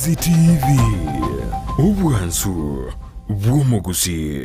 Ndizi TV, obwansu bw'omogusii.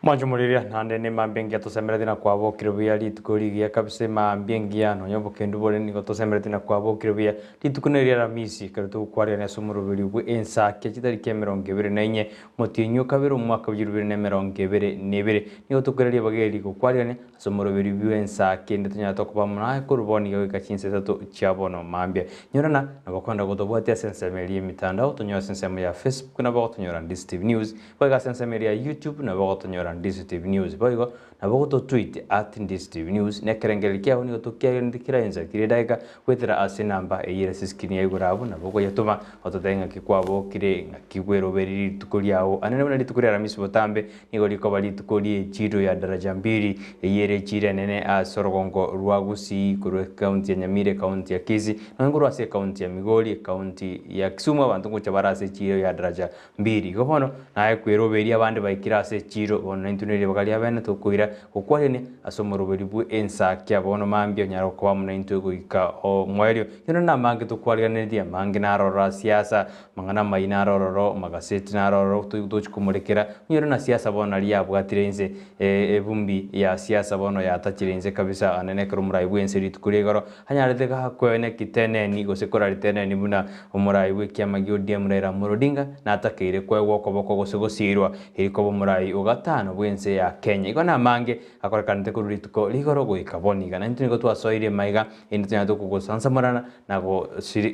Mwanche omoriria, naende nemambia engiya tosemeretie na kwabokire buya rituko rigiya kabisa emambia engiya nonya obokendu bore nigo tosemeretie na kwabokire buya rituko neria Aramisi ekero togokwarerania ase omoroberi bwe ensakia chitariki emerongo ebere na inye omotienyi o kabere omwaka bwe chirubere na emerongo ebere na ebere nigo tokoira ribaga eri gokwarerania Ase omoroberi bw'ensa kende tonyarete koba amo naye korwa bono iga goika chinsa isato chia bono mambia. Nyorana, nabo kwenda gotobwatia ase ensemo eria y'emitandao, tonyore ase ensemo ya Facebook nabo ogotonyora Ndisi TV News, boigo ase ensemo eria ya YouTube nabo ogotonyora Ndisi TV News, boigo nabo ogototweet at Ndisi TV News, na ekerengererio kiao nigo tokiagenete kera ensa kera edageka goetera ase enamba eyio ere ase escreen ya igoro abwo nabo okoyetoma ototebie ng'aki kwabokire, ng'aki bweroberi rituko riao anene buna rituko ria Aramisi botambe Nigo rikoba rituko ri'echiiro ya daraja mbili, eyio ere echiiro enene ase orogongo rwa Gusii korwa ekaunti ya Nyamira, ekaunti ya Kisii, nonya korwa ase ekaunti ya Migori, ekaunti ya Kisumu abanto ngocha bare ase echiiro ya daraja mbili. Igo bono naye kweroberia abande baikire ase echiiro, bono naintwe neribaga ria bene tokoira gokwarania ase omoroberi bwe ensakia bono mambia onyare koba amo naintwe goika omoerio. Inwe namange tokwariganeretie, amange naroro ase siasa, Amang'ana amayia naro ororo, amagaseti naro ororo tochi komorekera, onyore na siasa bono naria yabwatire inse, ebumbi ya siasa bono yatachire inse kabisa ande nekero omorai bwense rituko ria igoro anyarete gakoena ekiteneni gose korariteneni buna omorai bw'ekiama gia ODM Raila Amolo Odinga natakeire koegwa okoboko gose gosiirwa eri koba omorai o gatano bwense ya Kenya. Igo namange akorekanete korwa rituko rigoro goika bono iga. Naintwe nigo twasoirie maiga erinde tonyare tokogosansamorana na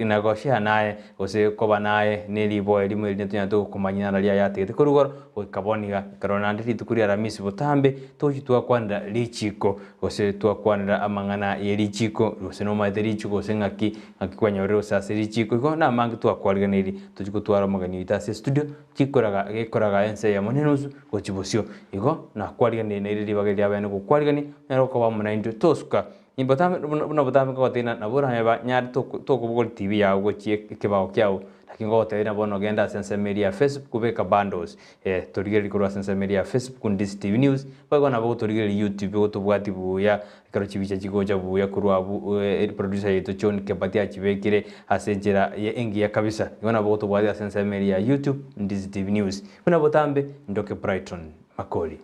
na goshare naye, gose koba naye ne riboe erimo erinde tonyare tokomanyana riria ayatigete korwa igoro goika bono iga. Ekero naende rituko ria Aramisi botambe, tochi twakwanera richiko, gose twakwanera amang'ana ye richiko, gose nomaete richiko gose ng'aki, ng'aki kwanyorire gose ase richiko. Igo namange twakwariganirie, tochi gotwara omogeni oito ase estudio, chikoraga gekoraga ense eyemo ne enusu gochia bosio. Igo nakwariganirie naire ribaga eria abene gokwarigania, onyare koba amo naintwe tosuka Botambe buna botambe nkogotebia ng'a nabo oranyare banyare tokobogoria TV yago gochia ekebao kiago, lakini nkogotebia ng'a bono genda ase ensemo eria ya Facebook beka bundles, torigererie korwa ase ensemo eria ya Facebook Ndisi TV News, boigo nabo otorigereria YouTube otobwati buya, ekero chibicha chigocha buya korwa abwo producer yaito John Kebati achibekire ase enchera engiya kabisa. Igo nabo otobwati ase ensemo eria ya YouTube Ndisi TV News. Buna botambe, ndoke Brighton Makori.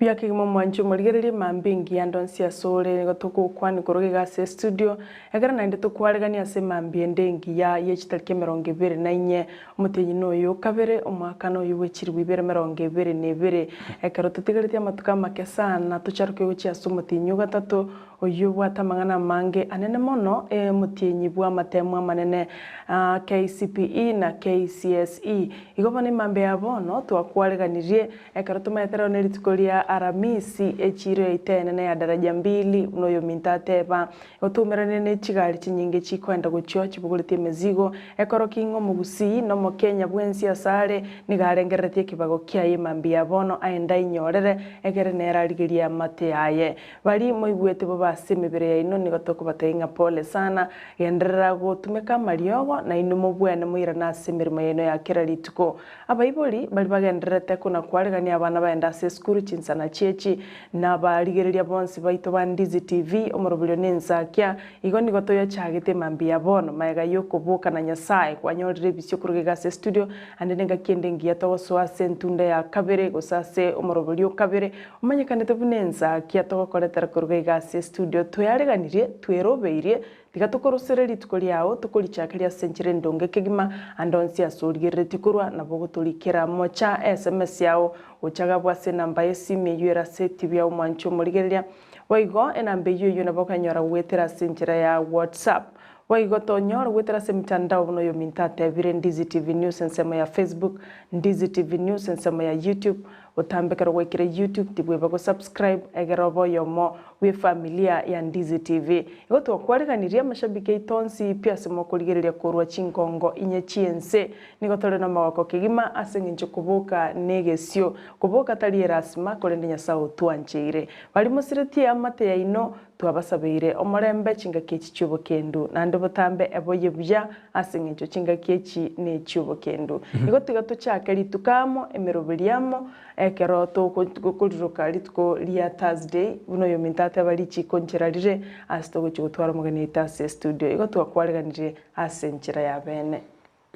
Buya kegima omwanchi omorigererie mambia engiya ande onsi asore nigo togokwania korwa iga ase estudio ekero naende tokwaregania ase emambia ende engiya ye chitariki emerongo ebere na inye omotienyi noyo okabere omwaka noyo bwe chilifu ibere emerongo ebere na ebere ekero totigaretie amatuko amake sana tocharoke gochia ase omotienyi ogatato Oyio obwate amang'ana amange anene mono, ee, omotienyi bw'amatemu amanene a KCPE na KCSE. Igo bono emambia ya bono twakwareganirie ekero tomaete rero nerituko ria Aramisi, echiiro yaito enene ya daraja mbili, buna oyominto ateba. Igo twaumeranire ne chigari chinyinge chikoenda gochio chibogoretie emezigo, ekorokia ing'a omogusii na omokenya bwensi asare nigo arengereretie ekebago kiaye emambia ya bono aende ainyorere egere nere arigerie amate aye. Baria moigwete bobe ase emebere yaino nigo tokobatebia ng'a pole sana, genderera gotumeka amariogo, na inwe mobwene moirane ase emeremo yaino ya kera rituko. Abaibori baria bagendererete kona-kwarigania abana baende ase esukuru chinsana chi'echi, na abarigereria bonsi baito ba Ndizi TV, omoroberio nensakia, igo nigo toyochagete mambia ya bono, magega y'okoboka na Nyasae kwanyorire ebisio korwa iga ase estudio, ande nengaki ende engiya togosoa ase entunda ya kabere gose ase omoroberio o kabere, Omanyekanete buna ensakia togokoretera koruga iga ase estudio tweareganirie, tweerobeirie, tiga tokorosere rituko riao tokorichakeria ase enchera endonge kegima ande onsi ase origereretie korwa nabo ogotorikera mocha sms yao gocha gabwo ase enamba y'esimi eyio ere ase etibi yao mwanche omorigereria boigo enamba eyio eyio nabo okanyora goetera ase enchera ya whatsapp boigo tonyore goetera ase emitandao buna oyominto atebire Ndizi TV News ensemo ya Facebook, Ndizi TV News ensemo ya YouTube. Botambe ekero gwaikire YouTube tibweba go subscribe egere obe oyomo bw'efamilia ya Ndizi TV. Igo twakwariganirie amashabiki aito onsi pi ase mokorigereria korwa chingongo inye chi'ense. Nigo tore nomogoko kegima ase engencho koboka negesio. Koboka tari erasima korende Nyasae otwancheire. Baria mosiretie eamate yaino twabasabeire omorembe chingaki echi chi'obokendu naende botambe eboyie buya ase engencho chingaki echi nechi'obokendu. Igo tiga tochake rituko amo, emeroberi amo, Ekero tokoriroka rituko ria Thursday, buna oyominto ateba richiko nchera rire ase togochia gotwara omogeni oito ase estudio. Igo twakwariganirie ase enchera ya bene.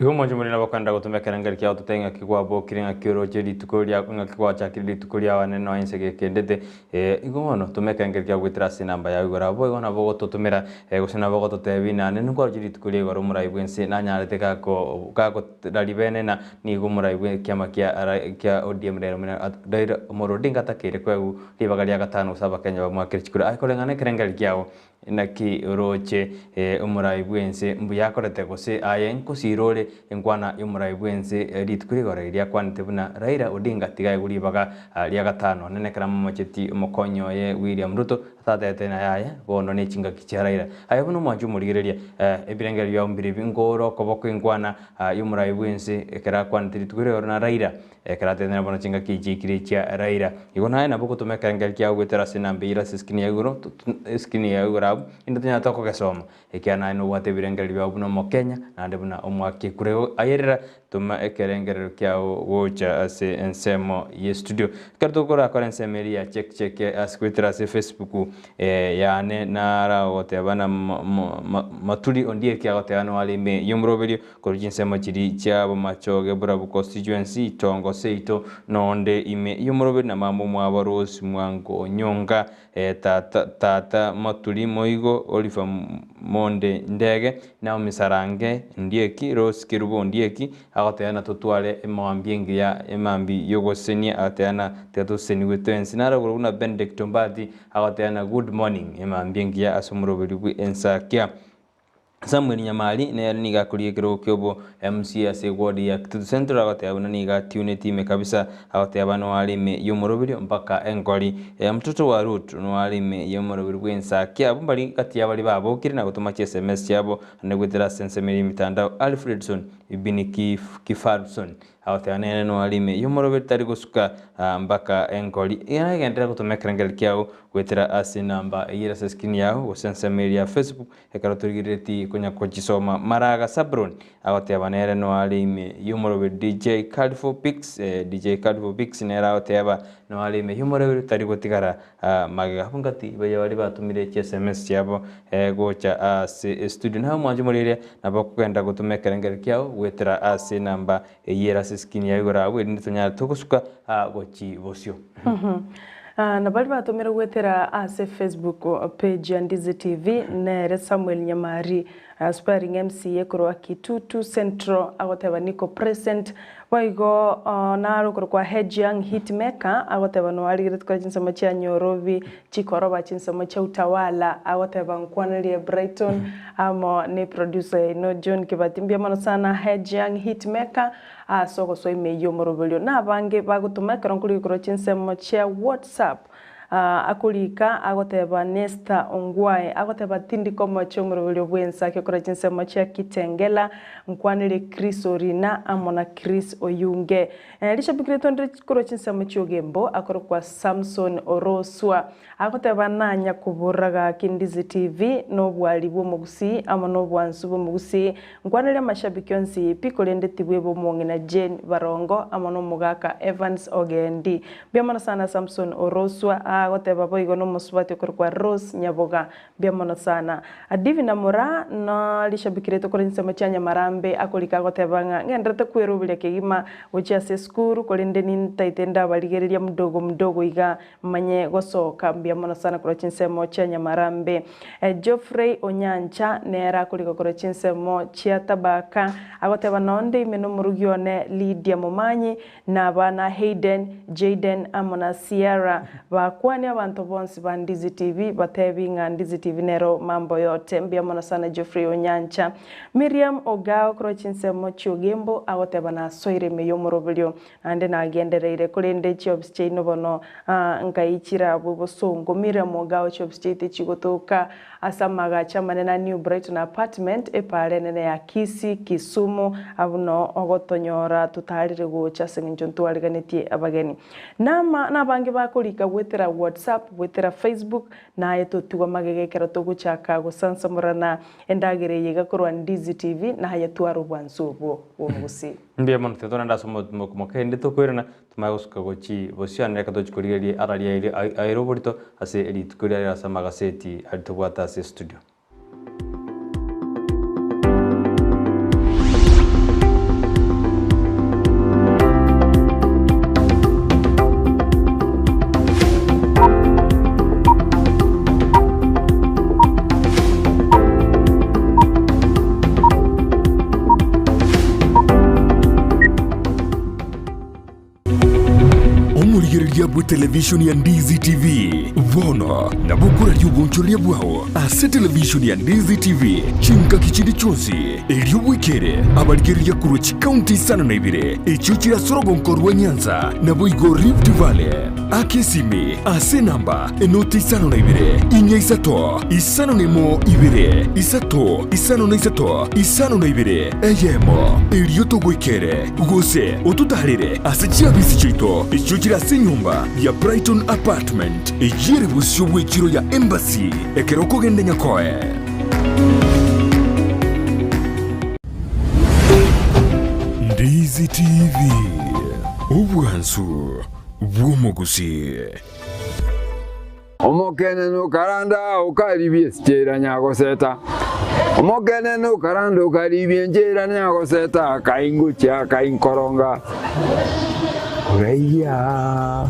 Igo omonche more nabokenda gotoma ekerengeri kiao totebe ng'aki kwabokire, ng'aki oroche rituko ria ng'aki gwachakire rituko riao ane nonya inse gekendete. Ee, igo bono toma ekerengeri kiao goetera ase enamba yao igoro abwo boigo nabo ogototomera gose nabo ogototebia ng'a naende nkwaroche rituko ria igoro omorai bw'ense nanyarete gako gakoraria bene na Nigo omorai bw'ekiama kia kia ODM Raila Omolo Raila Omolo Odinga atakeire koegwa ribaga ria gatano gose abakenya bamoakere chikura. Aye koreng'ana ekerengerio kiao naki oroche omorai bw'ense mbuya akorete gose aye nkosiira ore enkwana y'omorai bw'ense rituko rigoro erio akwanete buna Raila Odinga tiga aegwe ribaga ria gatano nene ekero amomocheti omokonyi oye William Ruto atatete naye aye bono nechingaki chia Raila. Aye buna omwanchi omorigereria ebirengererio biao mbiribi nkore okoboko enkwana y'omorai bw'ense ekero akwanete rituko ri'igoro na Raila, ekero ateneine bono chingaki chiaikire chia Raila. Igo naye nabo ogotoma ekerengerio kiao goetera ase enamba eyio ere ase escreen ya igoro, escreen ya igoro abwo, inde tonyare tokogesoma, ekiagera naye nobwate ebirengererio biao buna omokenya, naende buna omoaki ekura. Igo ayerera, toma ekerengererio kiao gocha ase ensemo y'estudio. Ekero tokorakora ensemo eria ya check check ase goetera ase Facebook yane naragoteba na maturi ondieki agoteba noare ime y'omoroberio korwa chinsemo chiria chia Bomachoge Borabu constituency Itongo seito nonde ime y'omoroberio na mama omwabo Rose Mwango Onyonga tata tata Maturi Moigo Oliver Monde Ndege Naomi Sarange Ondieki Rose Kerubo Ondieki agoteba na totware emambia engiya emambia y'ogosesenia agoteba na tiga tosesenigwe twensi narogoro buna Benedict Ombati Agoteba na good morning, emambia engiya ase omoroberi bwe ensakia. Samuel Nyamari nere nigo akorigia ekerogo kiobo MCA ase eward ya Kitutu Central agoteba buna nigo atuneti ime kabisa agoteba noare ime yomoroberio mpaka enkori. Mtoto wa Ruth noare ime yomoroberi bwe ensakia. Abwo mbari gati ya baria babokire na gotoma chi sms chiabo naende goetera ase ensemo ere yemitandao Alfredson Ibini Kifarson Agoteba nere noare ime y'omoroberi tari gosuka mpaka enkori. Egenderera gotoma ekerengererio kiao goetera ase enamba eyio ere ase escreen yao gose ensemo eria ya Facebook ekero torigereretie konya gochisoma. Maraga Sabron agoteba nere noare ime y'omoroberi DJ Califo Pix DJ Califo Pix nere agoteba noare ime y'omoroberi tari gotigara Magega abwo ngati baria baria batomire chiSMS chiabo gocha ase estudio. Naye omwancho omorieria nabo okogenda gotoma ekerengerio kiao goetera ase enamba eyio ere ase escreen ya igoro abwo erinde tonyare togosuka gochi bosio. Na baria batomire goetera ase Facebook page ya Ndizi TV nere Samuel Nyamari Aspiring MCA korwa Kitutu Central agoteba niko present boigo naro okorokwa Hejiang Hitmaker agoteba noarigereti kore chinsemo chia Nyorobi chikoroba chinsemo chia Utawala agoteba nkwanirie Brighton amo ne producer yaino John Kibati mbuya mono sana Hejiang Hitmaker ase ogosoa ime y'omoroberio na abange bagotoma ekero nkorigia korwa chinsemo chia WhatsApp Akorika agoteba Nesta Ongwae agoteba tindi komocha omoroberio bw'ensa gekora chinsemo chia Kitengela nkwanere Chris Orina amo na Chris Oyunge. Rishabiki ritondire korwa chinsemo chi'Ogembo akorokwa Samson Oroswa agoteba nanya kobora gaki Ndizi TV nobwari bw'omogusii amo nobwansu bw'omogusii nkwanere amashabiki onsi pi korende tibweba omong'ina Jane Barongo amo nomogaka Evans Ogendi. Mbuya mono sana Samson Oroswa agoteba boigo nomosubati okorokwa Rose Nyaboga mbuya mono sana. Divina Moraa no rishabiki riaito korwa chinsemo chia Nyamarambe akorika agoteba ng'a ng'enderete kweroberia kegima gochia ase esukuru korende nintaete ndabarigereria mdogo mdogo iga manye gosoka mbuya mono sana korwa chinsemo chia Nyamarambe. Geoffrey Onyancha nere akorika korwa chinsemo chia Tabaka agoteba nonde ime nomorugi one Lydia Momanyi Na abana Hayden, Jayden amo na Sierra bakwanire. Kwania abanto bonsi ba Ndizi TV, batebi ng'a Ndizi TV nero mambo yote. Mbuya mono sana Geoffrey Onyancha. Miriam Ogao korwa chinsemo chi'Ogembo agoteba nasoire ime y'omoroberio naende nagendereire korende chiofisi chiaino bono nkai chire abwo bosongo. Miriam Ogao chiofisi chiaito chigotoka ase amagacho amanene a New Brighton Apartment epaara enene ya Kisii, Kisumu abwo noo ogotonyora totarire gocha ase eng'encho ntwariganetie abageni. Nama nabange bakorika goetera WhatsApp, goetera Facebook, naye totigwa magega ekero togochaka gosansamorana endagera eye iga korwa Ndizi TV, naye twara obwansu obwo bw'omogusii. Mbuya mono tiga torende ase omotimoko kende tokoirana tomanye gosuka gochi bosio ande reka tochi korigereria arari aire aire oborito ase rituko riaye ase amagaseti aria tobwate ase estudio. Omorigereria bw'etelevishoni ya Ndizi TV bono nabo okoraria obonchoreria bwao ase televishoni ya Ndizi TV chingaki chinde chionsi, erio bwekere abarigereria korwa chikaunti isano na ibere echio chire ase orogonko rwa Nyanza naboigo Rift Valley. Aka esimi ase enamba enoti isano na ibere, inya isato, 51 ibere, isato, 53, 52, eyemo, erio togoikere, gose ototaarere ase chiabisi chiaito echio chire ase enyomba ya Brighton Apartment, eyio ere bosio bw'echiro ya Embassy, ekero okogenda Nyakoe. Ndizi TV, obwansu bw'omogusii. Omokenene okaranda okaribia esichera nyagoseta, Omokenene okaranda okaribia enchera nyagoseta, Akaingochia akainkoronga oraigia.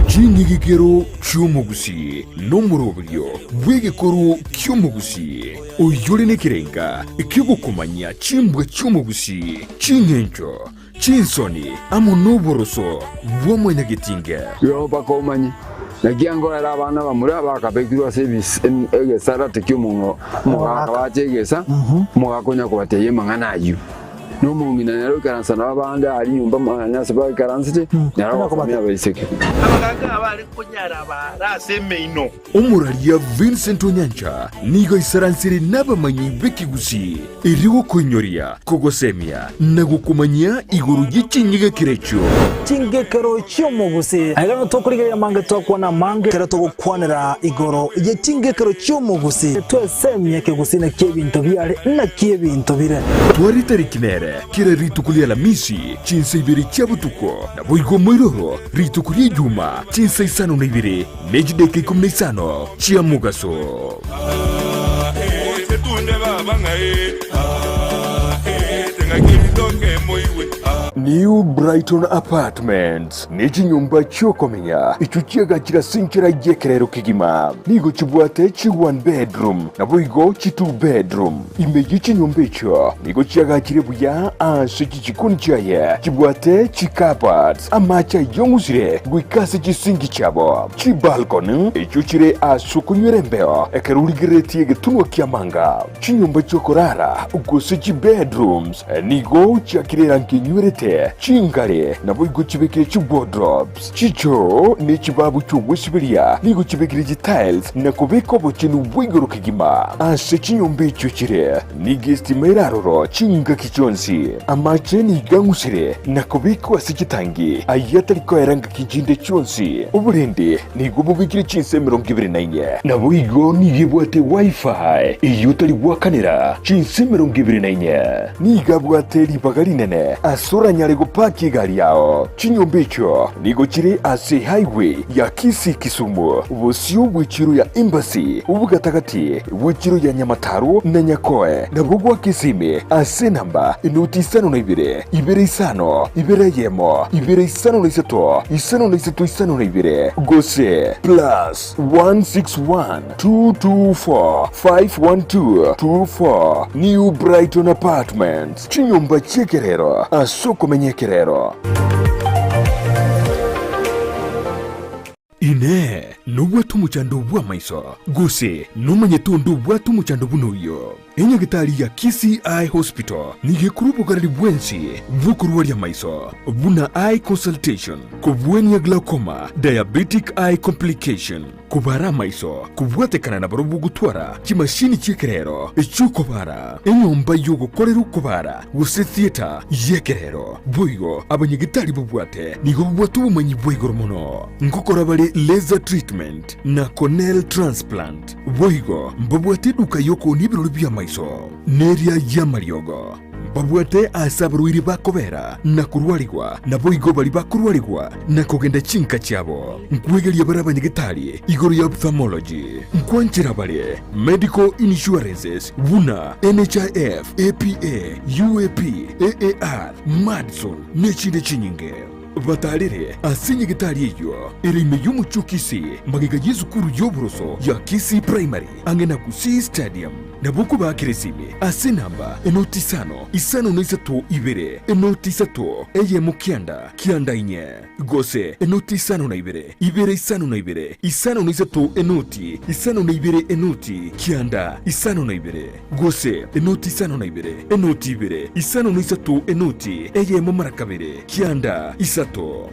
Ching'igikero chi'omogusii nomoroberio bw'egekoro ki'omogusii, oyore nekerenga ki'ogokomanyia chimbwa chi'omogusii, ching'encho, Chinsoni amo noboroso bwa mwanyagetinge. Igo mpaka omanye, naki angoera abana bamura bakabekirwe ase egesarate ki'omogaka bache egesa, omogaka onya kobatebia amang'ana ayio. Na omong'ina nere oikaransa nabo abande aria nyomba mwane ase baikaransete, nere ogosomia abaiseke. Abagaaka abare konyara baare ase emeino. Omoraria Vincent Onyancha nigo aisaransire nabamanyi b'ekegusii erio gokoinyoria, kogosemia na gokomanyia igoro ye chinyegekero echio. Chingekero chi'omogusii. Aiga nigo tokorigereria amange twakwana amange ekero togokwanera igoro ye chingekero chi'omogusii. Twesemie ekegusii naki ebinto biare naki ebinto bire. Tware tariki nere kera rituko ri'Alamisi chinsa ibere chia botuko, naboigo moiroro rituko ri'Ejuma chinsa isano na ibere Ne chidaeka ikomi na isano chia mogaso. New Brighton Apartments ne chinyomba chi'okomenya echio chiagachire ase enchera y'ekerero kegima. Nigo chibwate chi one bedroom naboigo chi two bedroom. Ime ye chinyomba echio nigo chiagachire buya ase chichikoni chiaye chibwate chicupboards, amache ayong'usire goika ase chisinki chiabo, chibalcony echio chire ase okonywera embeo ekero origereretie egetunwa ki'amanga, chinyomba chi'okorara gose chibedrooms nigo chiakire erangi enywerete, chingare naboigo chibekire chiwardrobes, chichoo ne chibabu chi'ogwesiberia nigo chibekire chitiles na kobeka obochenu bwa igoro kegima ase chinyomba echio chire. Nigo estima ere aroro chingaki chionsi. Amache nigo ang'usire na kobekwa ase chitangi, ayio atari koera ngaki chinde chionsi. Oborende nigo bobekire chinsa 24. Naboigo nigo ebwate Wi-Fi eyio otari goakanera chinsa 24. Nigo abwate ribaga rinene ase oranyare gopaki egari yao. Chinyomba echio nigo chire ase highway ya Kisii-Kisumu, bosio bw'echiro ya Embassy, obogatagati bw'echiro ya Nyamataro na Nyakoe, nabwo gwa Kisimi ase enamba enoti isano na ibere, ibere isano, ibere eyemo, ibere isano na isato, isano na isato isano na ibere, gose plus 161 224 512 24 New Brighton Apartments, chinyomba chi'ekerero ase okomenya ekerero. Inee! Nobwate omochando bw'amaiso, gose nomanyete onde obwate omochando buna oyio? Enyagitari ya Kisii Eye Hospital nigo ekorwa obogareri bwensi bw'okorwaria amaiso, buna eye consultation, kobwania glaucoma, diabetic eye complication, kobara amaiso, kobwatekana na barobwo gotwara chimashini chi'ekerero echi'okobara, enyomba y'ogokorera okobara gose theatre y'ekerero. Boigo abanyagitari babwate nigo babwate obomanyi bwa igoro mono ngokora bare laser treatment na corneal transplant. Boigo mbabwate eduka y'okoonia ebirori bi'amaiso, neria y'amariogo. Mbabwate aase abarwaire bakobera na korwarigwa, naboigo baria bakorwarigwa na kogenda chinka chiabo. Nkwegeria bare abanyagetari igoro ya ophthalmology. Nkwanchera bare medical insurances buna NHIF, APA, UAP, AAR, Madison, nechinde chinyinge. Batarere ase nyagetari eyio ere ime y'omochie o Kisii, magega y'esukuru y'oboroso ya Kisii Primary, ang'e na Gusii Stadium. Nabo okobaakera esimi ase enamba enoti isano, isano na isato ibere, enoti isato, eyemo kianda, kianda inye, gose enoti isano na ibere, ibere isano na ibere, isano na isato enoti, isano na ibere enoti, kianda, isano na ibere. Gose enoti isano na ibere, enoti ibere, isano na isato enoti eyemo mara kabere, kianda isato.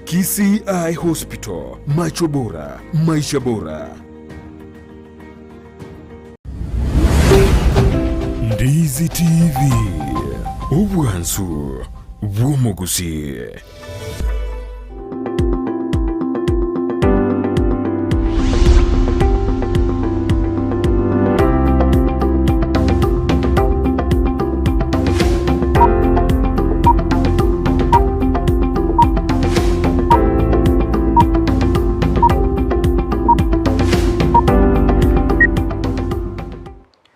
Kisii Eye Hospital, macho bora, maisha bora. Ndizi TV, obwansu bw'omogusii.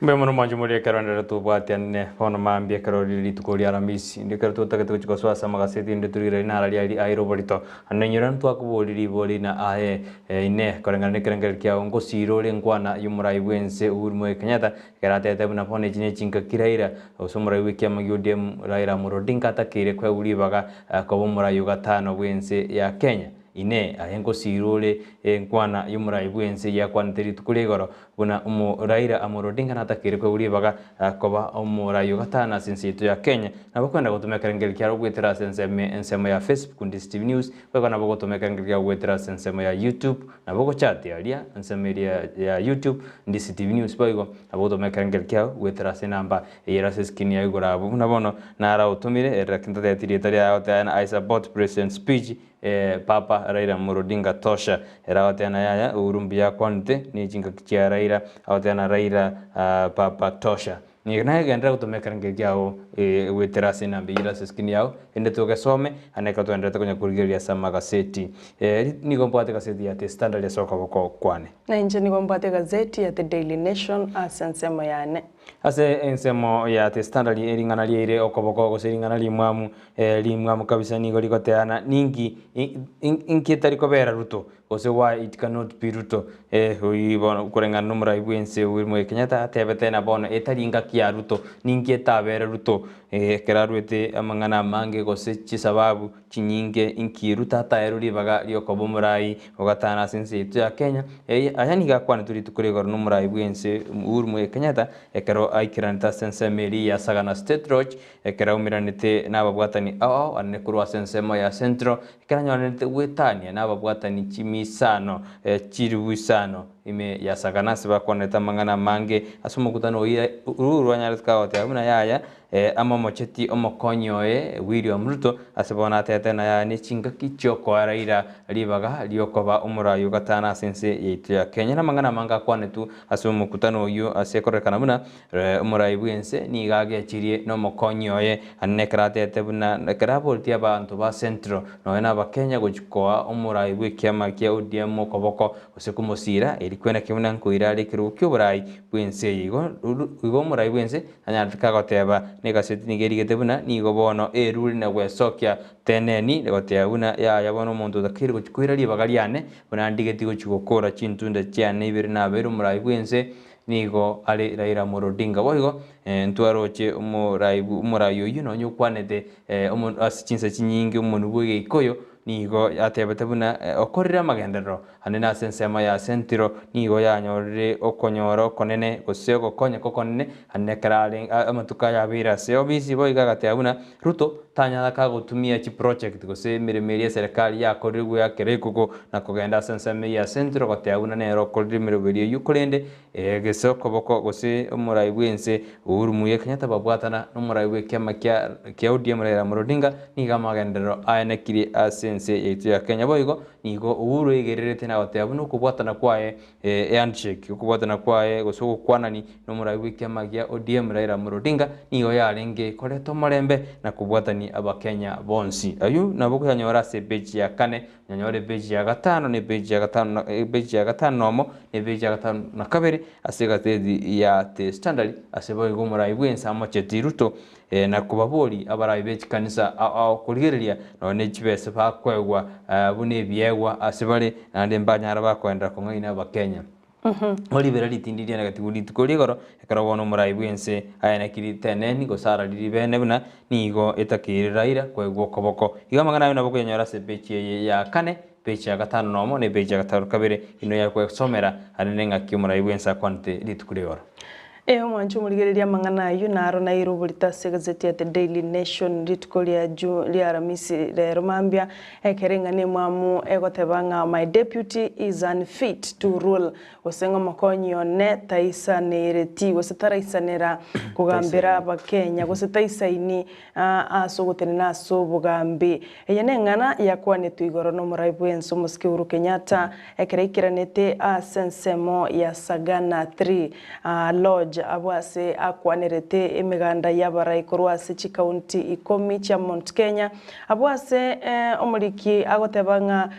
Mbuya mono mwanche more ekero ndere tobwatianire bono mambia ekero rire rituko ria Aramisi. Inde ekero totagete gochia gosoa ase amagaseti inde torigere rinara riaria aire oborito. Ande inyora ntwakoboria ribori na aye ine koreng'ana nekerengererio kiao ngosiira ore nkwana y'omorai bw'ense Uhuru Muigai Kenyatta ekero atebete buna bono echi nechinkaki Raila gose omorai bw'ekiama gia ODM Raila Amolo Odinga atakeire koegwa ribaga koba omorai o gatano bw'ense ya Kenya. Inee! Aye ngosiira ore enkwana y'omorai bw'ense yakwanete rituko ria igoro, buna omo Raila Amolo Odinga natakeire koegwa ribaga koba omorai o gatano ase ense yaito ya Kenya? Nabo kwenda gotoma ekerengerio kiaro goetera ase ensemo ensemo ya Facebook Ndisi TV News, boigo nabo gotoma ekerengerio kiao goetera ase ensemo ya YouTube, nabo ogochati aria ensemo eria ya YouTube Ndisi TV News, boigo nabo gotoma ekerengerio kiao goetera ase enamba eyere ase escreen yao igoro abwo. Buna bono naragotomire, ere lakini ntatebeti rieta riao, tayana I support President speech Papa Raila Amolo Odinga tosha. Ere agoteba na yaya Uhuru mbuya akwanete ne chingaki chia Raila agoteba na Raila Papa tosha. Nigo naye genderera gotoma ekerengerio kiago goetera ase enamba eyio ere ase escreen yao erinde togesome naende ekero togendererete konya korigereria ase amagaseti. Nigo mbwate egaseti ya The Standard ase okoboko kwane. Na inche nigo mbwate egazeti ya The Daily Nation ase ensemo yane. Ase ensemo ya The Standard ring'ana riaire okoboko gose ring'ana rimwamu rimwamu kabisa nigo rigoteana ninki inki etari kobera Ruto gose why it cannot be Ruto oyio bono koreng'ana na omorai bwense Uhuru Muigai Kenyatta atebete na bono etari engaki ya Ruto ninki etabere Ruto ekero arwete amang'ana amange gose chisababu chinyinge inki Ruto ataerwe ribaga riokoba omorai ogatana ase ense yaito ya Kenya. Aya nigo akwanetwe rituko ria igoro nomorai bwense Uhuru Muigai Kenyatta ekero aikeranete ase ensemo eria ya Sagana State Lodge ekero aumeranete nababwatani ao ao anene korwa ase ensemo ya Central ekero anyoranete gwetania nababwatani chimisano chilifu isano ime ya Sagana ase bakwanete amang'ana amange ase omokutano oyio Uhuru anyarete kagoteba buna yaya Amomochetie omokonyi oye William Ruto ase bono atete na yaya nechingaki chiokoa Raila ribaga riokoba omorai o gatano ase ense yaito ya Kenya. Namang'ana amange akwanetwe ase omokutano oyio ase ekororekana buna omorai bwense nigo agechirie nomokonyi oye ande nekero atete buna ekero aboretie abanto ba Central nonya na abakenya gochia koa omorai bwekiama kia ODM okoboko gose komosira eri kwenaki buna nkoira are ekerogo kioborai bwense eye igo igo omorai bwense Anyarete kagoteba, Negaseti nigo erigete buna nigo bono erure na gwesokia teneni, goteba buna yaya bono omonto otakeire gochia koira ribaga riane, buna ndigeti gochia gokora chintunda chiane ibere nabeire omorai bw'ense, nigo are Raila Amolo Odinga. Boigo ntwaroche omorai omorai oyio nonya okwanete ase chinsa chinyinge omonwe bw'egeikoyo. nigo atebete buna okorire amagenderero Ande ase ensemo ya sentiro nigo yanyorire okonyora okonene, gose ogokonyeka okonene, ande ekero are amatuko aya abeire ase obisi boigo agateba buna Ruto tanyara kagotumia chiproject gose emeremo eria eserekari yakorire goakera ekoko na kogenda ase ensemo eyio ya sentiro goteba buna nere okorire emeremo eria eyio korende gese okoboko gose omorai bwense Uhuru Muigai Kenyatta babwatana nomorai bw'ekiama kia kia ODM Raila Amolo Odinga nigo amagenderero aenekirie ase ense yaito ya Kenya boigo Nigo Uhuru aigererete na goteba buna okobwatana kwaye ehandshake, okobwatana kwaye gose ogokwanani nomorai bw'ekiama gia ODM Raila Amolo Odinga nigo yarenge koreta omorembe na kobwatania abakenya bonsi. Ayio nabo okoyanyora ase epeji ya kane, onyanyore epeji ya gatano na epeji ya gatano na epeji ya gatano na omo na epeji ya gatano na kabere ase egaseti ya The Standard ase boigo omorai bwense amocheti Ruto Na kobaboria abaraai be chikanisa ao ao korigereria nonya ne chibesa bakoegwa buna ebiegwa ase bare, naende mbanyara bakoenderera kong'aina Abakenya. Igo ribera ritindi rianegetigwe rituko rigoro, ekero bono omorai bw'ense aenekiri teneni gose arariri bene buna nigo etakeire Raila koegwa okoboko. Igo amang'ana ayio nabo okoyanyora ase epeji eye ya kane, peji ya gatano nomo, na epeji ya gatano kabere, inwe yakwesomera aria neng'aki omorai bw'ense akwanete rituko rigoro. Ee, omwanche omorigereria amang'ana ayio naro naire oborito ase egazeti ya The Daily Nation rituko ria Ju ria Aramisi rero mambia, ekero eng'ana emwamu egoteba ng'a My deputy is unfit to rule gose ng'a omokonyi one taisanereti gose taraisanera kogambera Abakenya gose taisaini ase ogotenena ase obogambi. Eye neng'ana yakwanetwe igoro nomorai bwense omosike Uhuru Kenyatta ekero aikeranete ase ensemo ya Sagana 3 Lodge abwo ase akwanerete emeganda y'abarai korwa ase chikaunti ikomi chia Mount Kenya abwo ase omoriki agoteba ng'a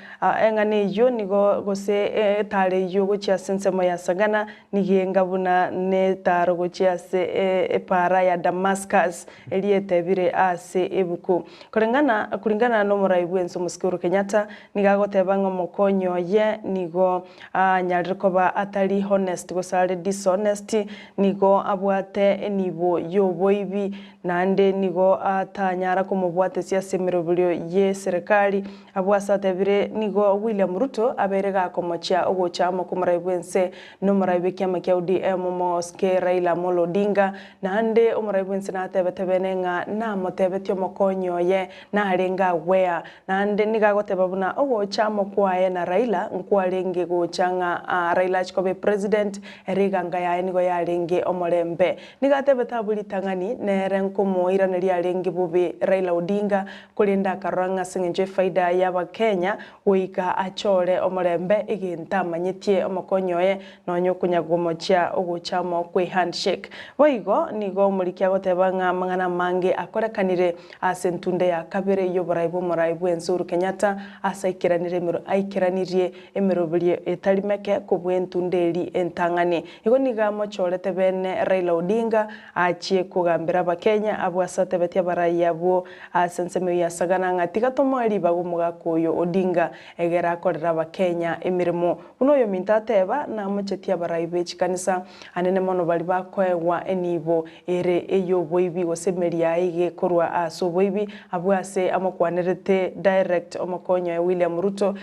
eng'ana eyio nigo gose etaro eyio gochia ase ensemo ya Sagana nigo enga buna netaro gochia ase epaara ya Damascus eria etebire ase ebuku. Koreng'ana kuringana nomorai bwense omosike Uhuru Kenyatta nigo agoteba ng'a omokonyi oye nigo anyarire koba atari honest gose are dishonest, nigo abwate enibo yoboibi naende nigo atanyara komobwatesia ase emeroberio ye serikali. Abwo ase atebire nigo William Ruto abeire gakomochia ogocha amo kw'omorai bwense nomorai bw'ekiama kia ODM omosike Raila Amolo Odinga Naende omorai bw'ense natebete bene ng'a namotebetie omokonyi oye narenge agwea. Naende nigo agoteba buna ogocha amo kwaye na Raila nkwarenge gocha ng'a Raila achie koba epresident, ere eganga yaye nigo yarenge omorembe. Nigo atebete abwo ritang'ani nere nkomoiraneria arenge bobe Raila Odinga, korende akarora ng'a ase eng'encho efaida y'Abakenya goika achore omorembe egento amanyetie omokonyi oye Nonya okonyagomochia ogocha amo kwe handshake. Boigo nigo omoriki agoteba ng'a amang'ana amange akorekanire ase entunda ya kabere y'oborai bw'omorai bw'ense Uhuru Kenyatta ase aikeranire emero aikeranirie emeroberio etari meke kobua entunda eri entang'ani. Igo nigo amochorete bene Raila Odinga achie kogambera abakenya abwo ase atebetie abarai abwo ase ensemo eyio ya Sagana ng'a tiga tomoe ribaga omogaka oyo Odinga egere akorere abakenya emeremo Buna oyominto ateba, namochetie abarai be chikanisa anene mono baria bakoegwa enibo ere ey'oboibi gose emeri yaye igekorwa ase oboibi, abwo ase amokwanerete direct omokonyi oye William Ruto.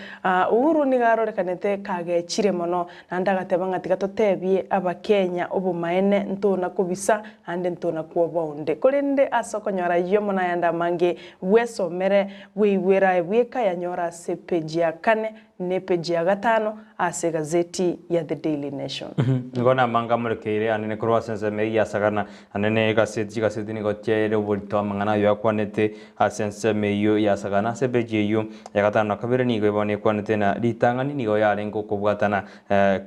Uhuru nigo arorekanete kagechire mono naende agateba ng'a tiga totebie abakenya obomaene ntona kobisa naende ntona kwoboa onde. Korende ase okonyora ayio mono ayande amange bwesomere bweigwere aye bweka yanyore ase page ya kane Nepeji ya gatano ase egazeti ya The Daily Nation. Nigo namanga amorekeire anene korwa ase ensemo eyio yasagana anene egaseti chigaseti nigo chiaire oborito amang'ana ayio akwanete ase ensemo eyio yasagana ase epeji eyio ya gatano na kabere nigo bono ekwanete na ritang'ani nigo yarenge okobwatana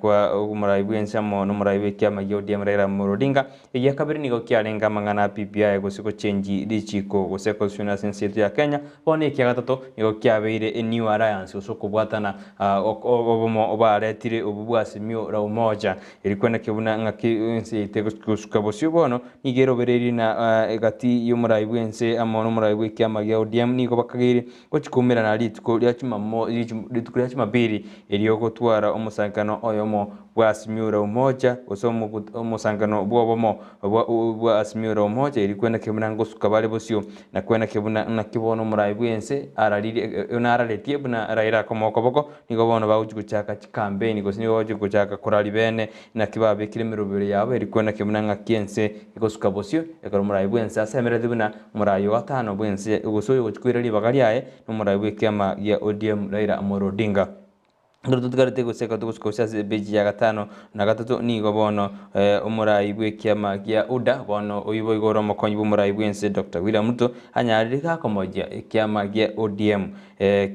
kwa omorai bwense amo nomorai bw'ekiama gia ODM Raila Amolo Odinga Egia kabere nigo kiarenge amang'ana a BBI gose gochenji richiko gose constitution ase ense yaito ya Kenya. Bono ekia gatato nigo kiabeire a new alliance gose okobwatana. Obomo baretire obwo bwa Azimio la Umoja, erio kwenekio buna ng'aki ense yaito egosuka bosio bono, nigo erobereirie na egati y'omorai bw'ense amo nomorai bw'ekiama gia ODM nigo bakageire gochia koumerana rituko ria Jumamo rituko ria Jumapili erio gotwara omosangererekano oyomo bwa Azimio la Umoja gose omosangererekano bw'obomo bwa Azimio la Umoja erio kwenekio buna ngosuka bare bosio Na kweneke buna naki bono omorai bw'ense araririe, nararetie buna Raila akomoa okoboko, nigo bono bagochia gochaka chikampeni gose nigo bagochia gochaka koraria bene naki babekire emerobero yabo eri kweneke buna ng'aki ense egosuka bosio, ekero omorai bw'ense asemeretie buna omorai o gatano bw'ense gose oyogochia koira ribaga riaye nomorai bw'ekiama gia ODM Raila Amolo Odinga. Ekero totigarete gose ekero togosuka gose ase epeji ya gatano na gatato nigo bono omorai bw'ekiama gia UDA bono oyio boigo ore omokonyi bw'omorai bw'ense Doctor William Ruto anyarire gakomochia ekiama gia ODM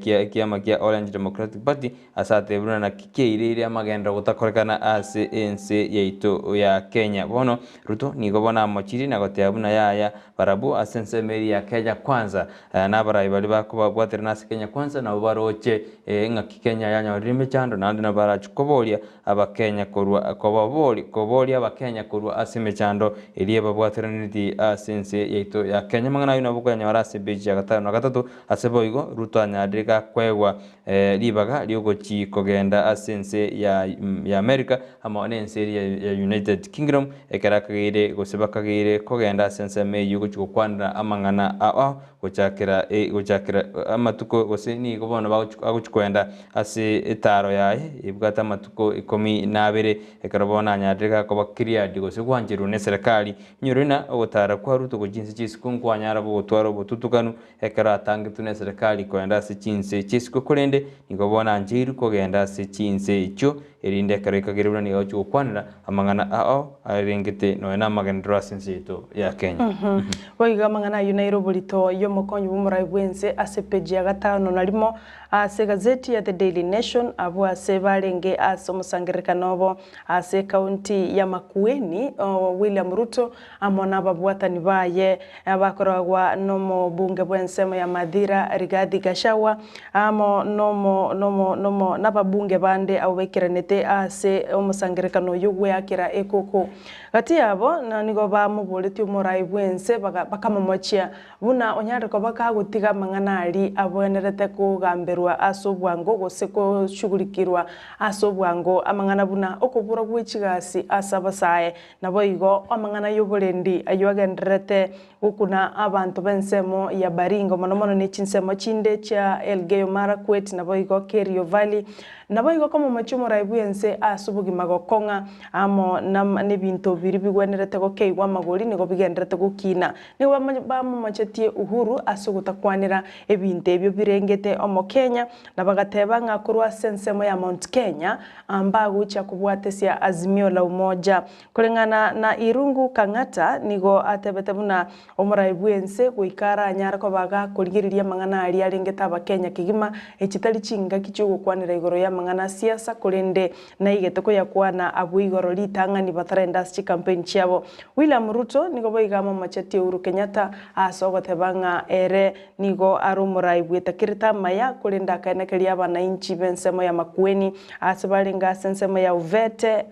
kia ekiama gia Orange Democratic Party ase atebire buna naki kiaireire amagenderero gotakorekana ase ense yaito ya Kenya. Bono Ruto nigo bono amochirie na goteba buna yaya barabwo ase ensemo eria ya Kenya Kwanza Nabarai baria bakobabwaterana ase Kenya Kwanza nabo baroche ng'aki Kenya yanyorire emechando naende nabo barache koboria abakenya korwa kobabori koboria abakenya korwa ase emechando eria ebabwateranetie ase ense yaito ya Kenya. Amang'ana ayio nabo okoyanyora ase epeji ya gatano na gatato ase boigo Ruto anyarire gakoegwa ribaga riogochi kogenda ase ense ya ya America amo nense eria ya United Kingdom ekero akageire gose bakageire kogenda ase ensemo eyio gochia gokwanera amang'ana ao gochakera gochakera amatuko gose nigo bono bagochi agochi koenda ase etaro yaye ebwate amatuko ikomi na abere ekero bono anyarire gakoba cleared gose gwancherwa ne eserekari. Inyore ng'a ogotara kwa Ruto gochia chinse chia isiko nkwanyara gogotwara obotutukanu Ekero atangetwe neserekari koenda ase chinse chi'isiko korende nigo bono ancheirwe kogenda ase chinse echio, erinde ekero ekageire buna nigo agochia gokwanera amang'ana ao arengete nonya namagenderero ase ense yaito ya Kenya. Boigo amang'ana ayio naire oborito y'omokonyi bw'omorai bw'ense ase epeji ya gatano na rimo ase egazeti ya The Daily Nation, abwo ase barenge ase omosangererekano obo ase ekaunti ya Makueni, William Ruto amo nababwatani baye abakoragwa nomobunge bw'ensemo ya Mathira Rigathi Gachagua amo nomo nomo nomo nababunge bande abwo baikeranete ase omosangerekano oyio gweakera ekoko. Gati yabo nigo bamoboretie omorai bw'ense bakamomochia Buna onyare koba kagotiga amang'ana aria abwenerete kogamberwa ase obwango gose koshugurikirwa ase obwango, amang'ana buna okobora gwe chigasi ase abasae, naboigo amang'ana y'oborendi ayio agendererete gokuna abanto b'ensemo ya Baringo mono mono ne chinsemo chinde chia Elgeyo Marakwet naboigo Kerio Valley, Naboigo komomochia omorai bw'ense ase obogima gokong'a amo nebinto biria bigwenerete gokeigwa amagori nigo bigendererete gokina. Nigo bamomochetie Uhuru ase ogotakwanera ebinto ebio birengete Omokenya, na bagateba ng'a korwa ase ensemo ya Mount Kenya mbagochia kobwatesia Azimio la Umoja. Koreng'ana na Irungu Kang'ata nigo atebete buna Omorai bw'ense goika aranyare koba gakorigereria amang'ana aria arengete Abakenya kegima, echi tari chingaki chi'ogokwanera igoro y'amang'ana a siasa, korende naigete koyakwana abwo igoro ritang'ani batarenda ase chikampeni chiabo. William Ruto nigo boigo amomochetie Uhuru Kenyatta ase ogoteba ng'a ere nigo are omorai bwetakerete amaya, korende akaenekeria abanainchi b'ensemo ya Makueni ase barenge ase ensemo ya Uvete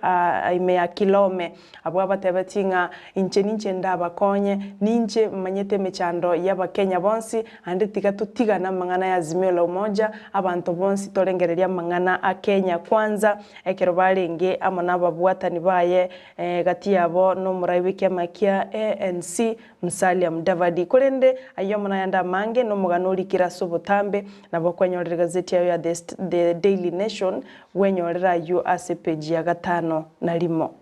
ime ya Kilome. Abwo abatebetie ng'a inche ninche ndabakonye, ninche manyete emechando y'Abakenya bonsi, ande tiga totigane amang'ana ya Azimio la Umoja, abanto bonsi torengererie amang'ana a Kenya Kwanza, ekero barenge amo nababwatani baye gati yabo nomorai bw'ekiama kia ANC, Musalia Mudavadi. Korende ayio amo nayande amange nomogano orikire ase obotambe, nabo okwenyorera egazeti yayo ya The Daily Nation, bwenyorere ayio ase epeji ya gatano na rimo.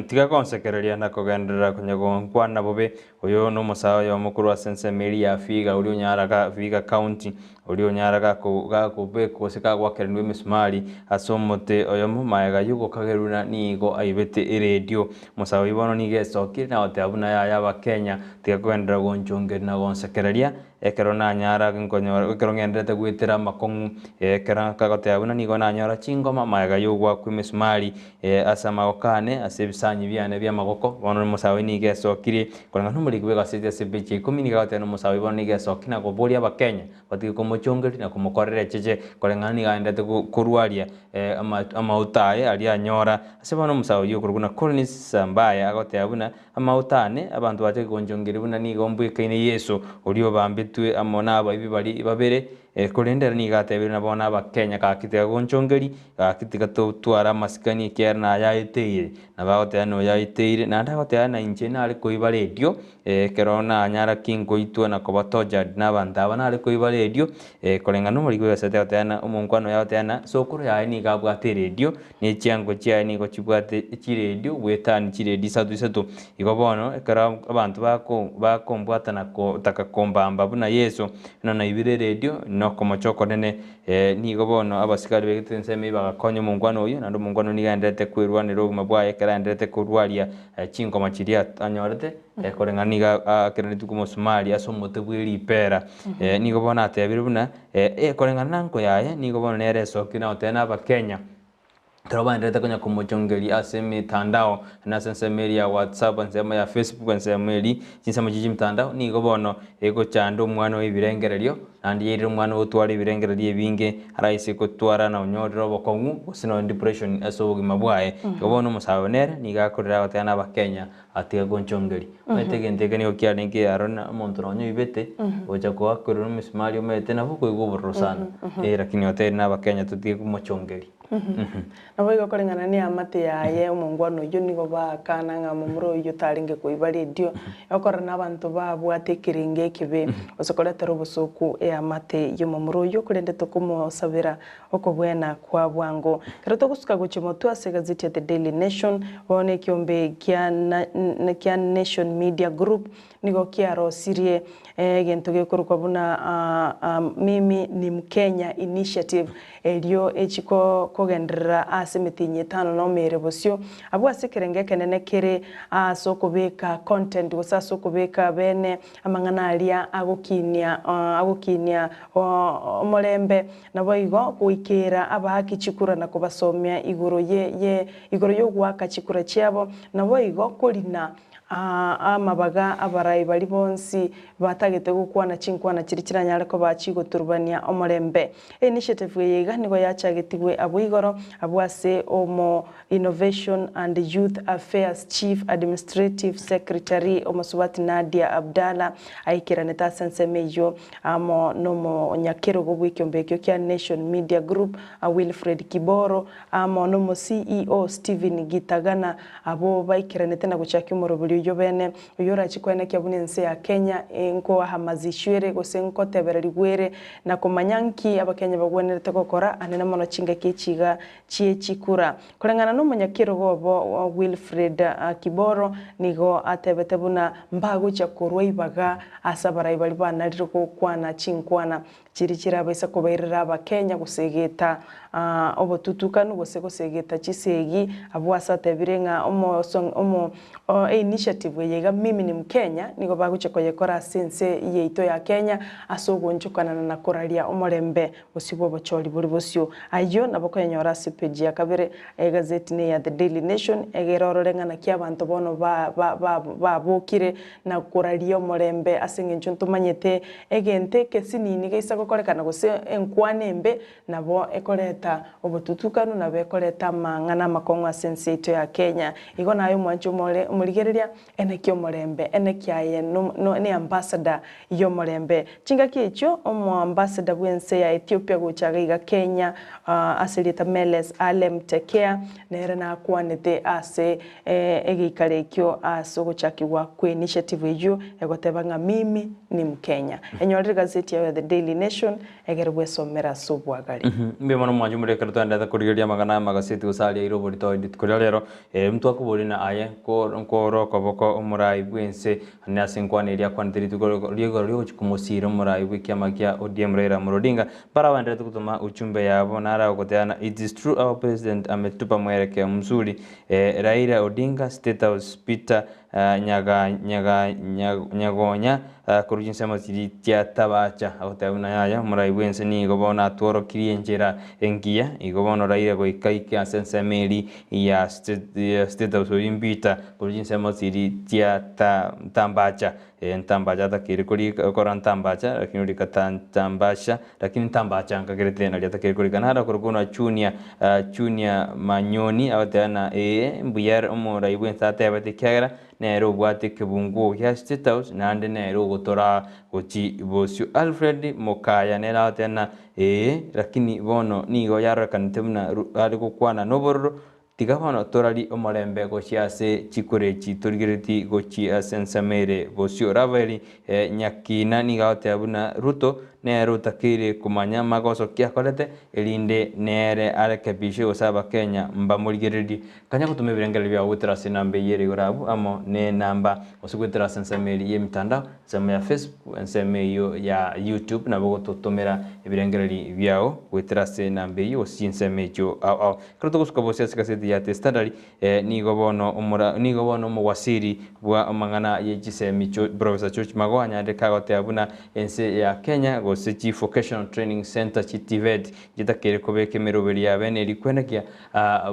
Tiga gonsekereria na kogenderera konya gonkwana bobe. Oyo nomosae oyomo korwa ase ensemo eria ya Vihiga oria onyara ga Vihiga County, oria onyara gako gakobekwa gose kagoakeranigwa emesumari ase omote oyomo magega yogokagerwa buna nigo aibete eredio. Omosae oyio bono nigo esokire na goteba buna yaya abakenya tiga kogenderera gonchongeria na gonsekereria Ekero nanyara nkonyora, ekero ng'endererete goetera amakong'u, ekero akagoteba buna nigo nanyora chingoma magega y'ogoakwa emesumari ase amagoko ane. ane ase ebisanyi biane bi'amagoko. Bono omosae nigo esokirie koreng'ana nomoriki bw'egaseti ase epeji ya ikomi nigo agoteba nomosae bono nigo esokirie na koboria abakenya batige komochongeria na komokorera echeche koreng'ana nigo agenderete korwaria amauta aye aria anyora. Ase bono omosae oyio okorokwa buna Collins Sambaya agoteba buna amauta ane abanto bachake gonchongeria buna nigo mbwekaine Yeso oria obambetwe amo nabaibi baria babere Korende ere nigo atebire na bono Abakenya, Gaki tiga gonchongeria, gaki tiga totware amasikani ekiagera nayaeteire. Nabo agoteba noyaeteire, naende agoteba na inche nare koiba redio, ekero nanyara ki nkoitwa na koba tortured na abanto aba nare koiba redio, koreng'ana nomoriki bw'egaseti agoteba ng'a omonkwano oye agoteba ng'a sokoro yaye nigo abwate eredio, na echiango chiaye nigo chibwate chiredio goetania chiredio isato isato. Igo bono ekero abanto bako bakombwata na kotaka kombamba buna Yeso, buna naibire eredio, na okomocha okonene, nigo bono abasikari baigete ensemo eyio bagakonya omongwana oyio, naende omongwana oyio nigo aenderete kwerwanera obogima bwaye ekero aenderete korwaria chingoma chiria anyorete, koreng'ana nigo akeranetwe komosumari ase omote bwe ripera. Nigo bono atebire buna, koreng'ana na nko yaye, nigo bono nere esokire na goteba na abakenya. Ekero baenderete konya komochongeria ase emetandao, na ase ensemo eria ya WhatsApp, ensemo ya Facebook, ensemo eria, chinsemo chie chimitandao, nigo bono egochanda omwana oye ebirengererio, naende yairire omwana gotwara ebirengererio ebinge, araise gotwara na onyorire obokong'u, gose nonye depression ase obogima bwaye. Igo bono omosae oyo nere, nigo akorera agoteba na abakenya, atiga gonchongeria. Omanyete egento eke nigo kiarenge aro na omonto nonye oibete, gocha koakerwa nomosumari omanyete nabo okoigwa obororo sana, eh lakini otebire na abakenya totige komochongeria. Naboigo koreng'ana neamate yaye omongwana oyio nigo baakana ng'a momura oyio tarenge koiba redio, okorora nabanto babwate ekerengo ekebe, gose koretera obosooku eamate y'omomura oyio, korende tokomosabera okobwena kwa bwango. Ekero togosuka gochia motwe ase egazeti ya The Daily Nation, bono ekiombe kia kia Nation Media Group nigo kiarosirie egento gekorokwa buna Mimi ni Mkenya Initiative, erio echi kogenderera ase emetienyi etano na omere bosio. Abwo ase ekerengo ekenene kere ase okobeka content gose ase okobeka bene amang'ana aria agokinia agokinia omorembe, naboigo goikera abaaki chikura na kobasomia igoro ye ye igoro y'ogoaka chikura chiabo, naboigo korina Amabaga abarai baria bonsi batagete gokwana chinkwana chiria chiranyare koba chigoturubania omorembe. Einitiative eye iga nigo yachagetigwe abwo igoro abwo ase omo Innovation and Youth Affairs Chief Administrative Secretary Omosubati Nadia Abdalla aikeranete ase ensemo eyio amo nomonyakerogo bw'ekiombe ekio kia Nation Media Group Wilfred Kiboro amo nomo CEO Stephen Gitagana Abwo baikeranete na gochakia omoroberi oyio bene, oyio orachie koenekia buna ense ya Kenya nkoahamazishwa gose nkotebererigwa ere, na komanya nki Abakenya bagwenerete gokora anene mono chingaki echi iga chie chikura. Koreng'ana nomonyakerogo obo Wilfred Kiboro nigo atebete buna mbagochia korwa ibaga ase abarai baria banarire gokwana chinkwana Chiria chirabaisa kobairera Abakenya gosegeta obotutukanu gose gosegeta chisegi, abwo ase atebire ng'a omo einitiative eye iga Mimi ni Mkenya nigo bagochia koyekora ase ense yaito ya Kenya ase ogoonchokanana na koraria omorembe bosio bw'obochori bore bosio. Ayio nabo koyanyora ase page ya kabere egazeti neya The Daily Nation egere orore ng'a naki abanto bono babokire na koraria omorembe ase engencho ntomanyete egento ekesinini geisa gokorekana gose enkwana embe nabo ekoreta obotutukanu nabo ekoreta amang'ana amakong'u ase ense yaito ya Kenya. Igo naye omwanchi omore omorigereria eneki omorembe eneki aye no no ne ambassador y'omorembe. Chingaki echio omoambassador bw'ense ya Ethiopia gocha iga iga Kenya ase erieta Meles Alem Tekea nere nakwanete ase Egeikaro ekio ase ogochakigwa kw'initiative eyio egoteba ng'a Mimi ni Mkenya. Enyorere egazeti yao ya The Daily Nation egere bwesomere ase obwagare. Mbuya mono mwanche more ekero twaenderete korigereria amang'ana y'amagaseti gose aria aire oborito rituko ria rero. Ntwakoboria na aye nkore okoboko omorai bw'ense ande ase enkwana eria akwanete rituko ria igoro riogochia komosiira omorai bw'ekiama kia ODM Raila Amolo Odinga. Mbare abaenderete gotoma ujumbe yabo naro agoteba ng'a it is true our president ametupa mwelekeo mzuri Raila Odinga, State House, Peter Nyagonya, Korwa chinsemo chiria chia Tabacha, agoteba buna yaya, omorai bw'ense nigo bono atworokirie enchera engiya, igo bono oraire goika ike ase ensemo eria ya State House oyio Mbita, korwa chinsemo chiria chia Tambacha, Ntambacha atakeire korika kora Ntambacha, lakini orika Tambasha, lakini Ntambacha nkagerete nario atakeire korika. Naro akorokwa buna Junior, Junior Manyoni, agoteba ng'a ee, mbuya ere omorai bw'ense atebete ekiagera Nere obwate ekebunguo gia State House naende nere ogotoraa gochi bosio. Alfred Mokaya nere agoteba ng'a ee, lakini bono nigo yarorekanete buna are gokwana nobororo, tiga bono torarie omorembe gochia ase chikura echi torigereretie gochia ase ensemo ere bosio. Rafael Nyakina nigo agoteba buna Ruto nere otakeire komanya magoso ki akorete erinde nere arekebishe gose abakenya mbamorigererie. Kanya gotoma ebirengererio biao goetera ase enamba eyio ere igoro abwo amo nenamba gose goetera ase ensemo eria y'emitandao, ensemo ya Facebook, ensemo eyio ya YouTube nabo ogototomera ebirengererio biao goetera ase enamba eyio gose chinsemo echio ao ao. Ekero togosuka bosio ase egaseti ya The Standard nigo bono omora nigo bono omowasiri bwa amang'ana ye chisemi Professor George Magoha anyarire kagoteba buna ense ya Kenya gose chi Vocational Training Centre chi TVET chitakeire kobeka emeroberi ya bene eria kwenekia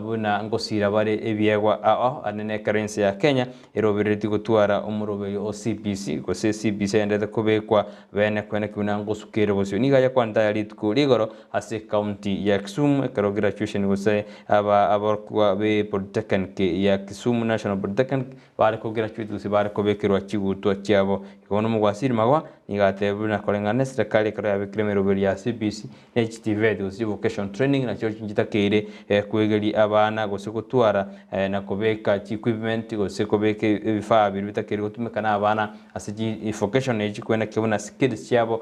Buna ngosiira bare ebiegwa ao anene ekero ense ya Kenya erobereretie gotwara omoroberio o CBC gose CBC agenderete kobekwa bene kwene buna ngosuka ere bosio. Nigo ayakwanete aya rituko rigoro ase ecounty ya Kisumu ekero graduation gose aba aborokigwa be Polytechnic ya Kisumu National Polytechnic bare ko graduate gose bare kobekerwa chigutwa chiabo. Igo bono omogwasiri magoa nigo atebire buna koreng'ana ne serikali ekero yabekire emeroberio ya CBC ne chiTVET gose chivocational training nachio nchitakeire kwegeria abana gose gotwara na kobeka chiequipment gose kobeka ebifaa biria bitakeire gotumeka na abana ase chivocation echi kwenaki buna skills chiabo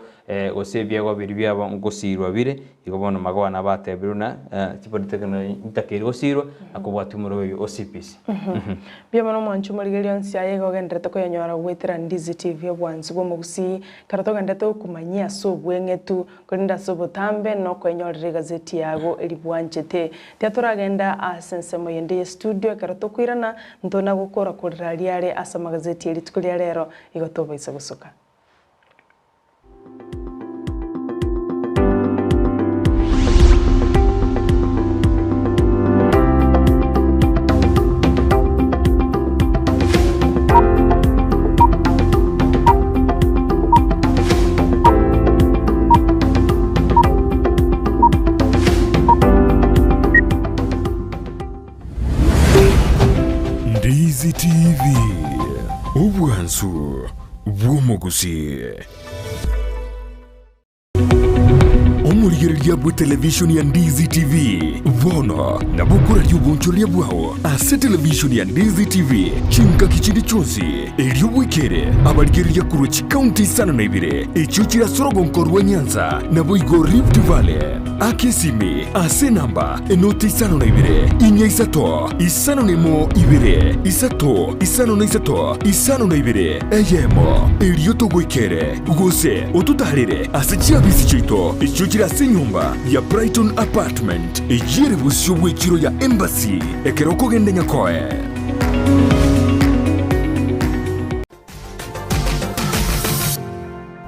gose ebiegwa biria biabo ngosirwa bire. Igo bono magoa nabo atebire buna chipolytechnic nchitakeire gosirwa na kobwatia omorweri o CBC. Mbuya mono omwanchi omorigereria onsi aye iga ogenderete koyanyora goetera Ndizi TV obwansu bw'omogusii ekero togenderete gokumanyia ase obweng'etu Korende ase obotambe nokoenyorera egazeti yago eria bwanchete. Tiga toragenda ase ensemo yende ye studio ekero tokoirana, ntona gokora korera aria are ase amagazeti ye rituko ria rero, igo tobaisa gosoka. Ndizi TV, obwansu bw'omogusii. Omorigereria bw'etelevishoni ya Ndizi TV bono nabo okoraria obonchoreria bwao ase televishoni ya Ndizi TV chingaki chinde chionsi, erio bwekere abarigereria korwa chikaunti isano na ibere echio chire ase orogonko rwa Nyanza naboigo Rift Valley. Aka esimi ase enamba enoti isano na ibere, inya isato, isano na emo ibere, isato, isano na isato, isano na ibere, eyemo, erio togoikere. Gose ototaarere ase chiabisi chiaito echio chire ase enyomba ya Brighton Apartment, eyio ere bosio bw'echiro ya Embassy, ekero okogenda Nyakoe.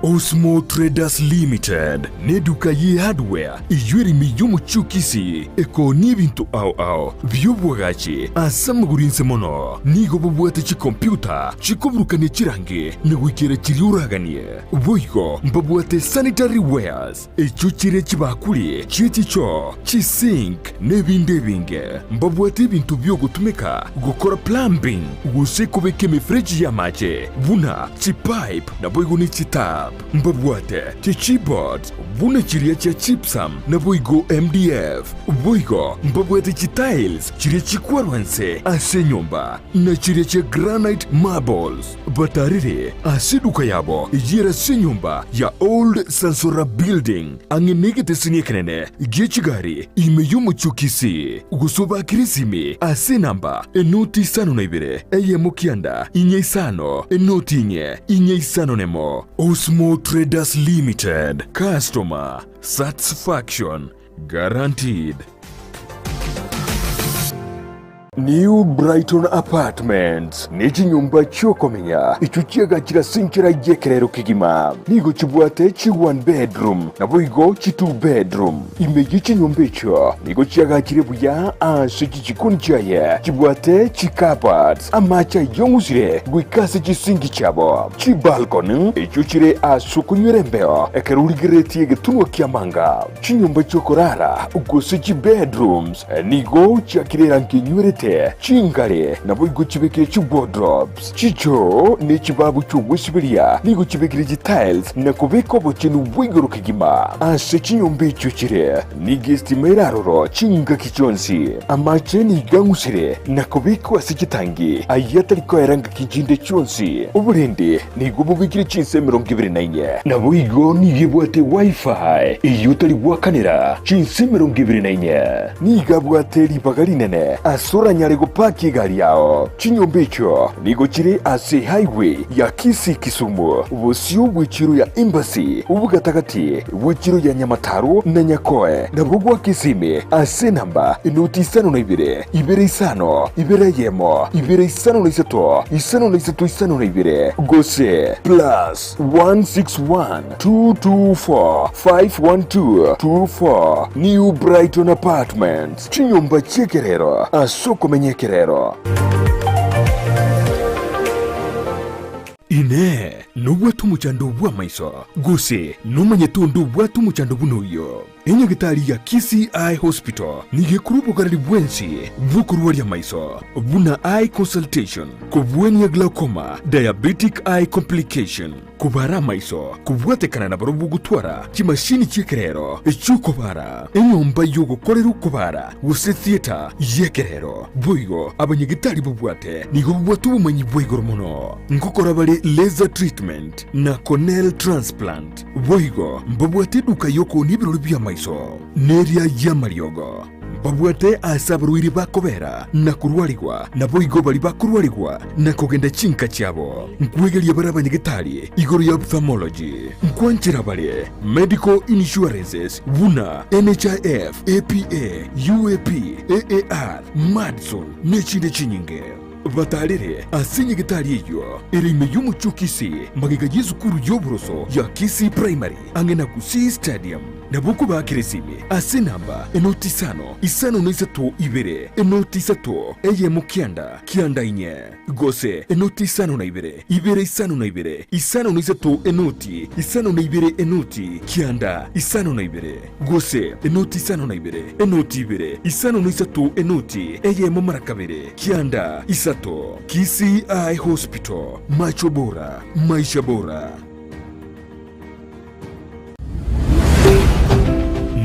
Osmo Traders Limited neduka ye hardware eyio ere ime y'omochie o Kisii ekoonia ebinto ao ao bi'obwagachi ase amagoro inse mono. Nigo bobwate chikompyuta chikoburukania chirangi na goikera chiria oraganie. Boigo mbabwate sanitary wares echio chire chibakuri chie chichoo, chisink na ebinde ebinge. Mbabwate ebinto bi'ogotumeka gokora plumbing gose kobeka emefereji y'amache buna chipipe naboigo ne chitap. Mbabwate chichipboards buna chiria chia gypsum naboigo MDF. Boigo mbabwate chitiles chiria chikwarwa nse ase enyomba na chiria chia granite marbles. Batarire ase eduka yabo eyio ere ase enyomba ya Old Sansora Building ang'e negeteseni ekenene gie chigari ime y'omochie o Kisii. Gose obakere esimi ase enamba enoti isano na ibere eyemo kianda inye isano enoti inye inye isano nemo. Osmo Traders Limited, Customer Satisfaction Guaranteed. New Brighton Apartments ne chinyomba chi'okomenya echio chiagachire ase enchera y'ekerero kegima. Nigo chibwate chi one bedroom naboigo chi two bedroom. Ime ye chinyomba echio nigo chiagachire buya ase chichikoni chiaye chibwate chicupboards, amache ayong'usire goika ase chisinki chiabo, chibalcony echio chire ase okonywera embeo ekero origereretie egetunwa ki'amanga, chinyomba chi'okorara gose chibedrooms nigo chiakire erangi enywerete, chingare naboigo chibekire chiwardrobes, chichoo ne chibabu chi'ogwesiberia nigo chibekire chitiles na kobeka obochenu bwa igoro kegima. Ase chinyomba echio chire nigo estima ere aroro chingaki chionsi. Amache nigo ang'usire na kobekwa ase chitangi, ayio atari koera ngaki chinde chionsi. Oborende nigo bobekire chinsa 24. Naboigo nigo ebwate Wi-Fi eyio otari goakanera chinsa 24. Nigo abwate ribaga rinene ase oranyare gopaki egari yao. Chinyomba echio nigo chire ase highway ya Kisii-Kisumu, bosio bw'echiro ya Embassy, obogatagati bw'echiro ya Nyamataro na Nyakoe, na bogwa Kisimi ase enamba enoti isano na ibere, ibere isano, ibere eyemo, ibere isano na isato, isano na isato isano na ibere, gose plus 161 224 512 24 New Brighton Apartments, chinyomba chi'ekerero ase okomenya ekerero. Inee! Nobwate omochando bw'amaiso, gose nomanyete onde obwate omochando buna oyio? Enyagitari ya Kisii Eye Hospital nigo ekorwa obogareri bwensi bw'okorwaria amaiso, buna eye consultation, kobwania glaucoma, diabetic eye complication, kobara amaiso, kobwatekana nabarobwo gotwara chimashini chi'ekerero chi'okobara, enyomba y'ogokorera okobara gose theatre y'ekerero. Boigo abanyagitari bobwate nigo bobwate obomanyi bwa igoro mono, ngokora bare laser treatment na corneal transplant. Boigo mbabwate eduka y'okoonia ebirori bi'amaiso, neria y'amariogo. Mbabwate aase abarwaire bakobera na korwarigwa, naboigo baria bakorwarigwa na kogenda chinka chiabo. Nkwegeria bare abanyagetari igoro ya ophthalmology. Nkwanchera bare medical insurances buna NHIF, APA, UAP, AAR, Madison, nechinde chinyinge. Batarere ase nyagetari eyio ere ime y'omochie o Kisii, magega y'esukuru y'oboroso ya Kisii Primary, ang'e na Gusii Stadium. Nabo okobaakera esimi ase enamba enoti isano, isano na isato ibere, enoti isato, eyemo kianda, kianda inye, gose enoti isano na ibere, ibere isano na ibere, isano na isato enoti, isano na ibere enoti, kianda, isano na ibere. Gose enoti isano na ibere, enoti ibere, isano na isato enoti eyemo mara kabere, kianda isato. Kisii Eye Hospital, macho bora, maisha bora.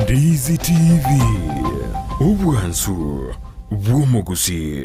Ndizi TV, obwansu bw'omogusii.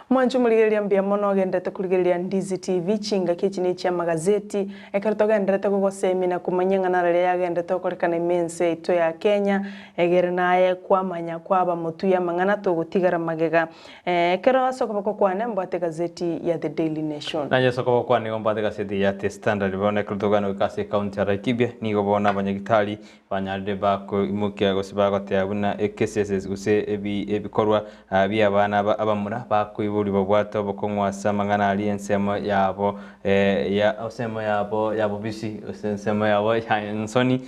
Mwanche omorigereria mbuya mono ogenderete korigereria Ndizi TV chingaki echi ne chiamagazeti ekero togenderete gogosemia na komanya ng'a nararia yagenderete gokorekana ime ense yaito ya Kenya egere naye kwamanya kwaba motwe y'amang'ana togotigara magega. Ekero ase okoboko kwane mbwate egazeti ya The Daily Nation. Naye ase okoboko kwane nigo mbwate egazeti ya The Standard. Bono ekero togokwana goika ase ekaunti ya Laikipia nigo bono abanyagitari Banyarire bakoimokia gose bagoteba buna ekeseses gose ebikorwa bi'abana aba abamura bakoiborwa babwate obokong'u ase amang'ana aria ensemo yabo ya ensemo yabo ya bobisi gose ensemo yabo ya ensoni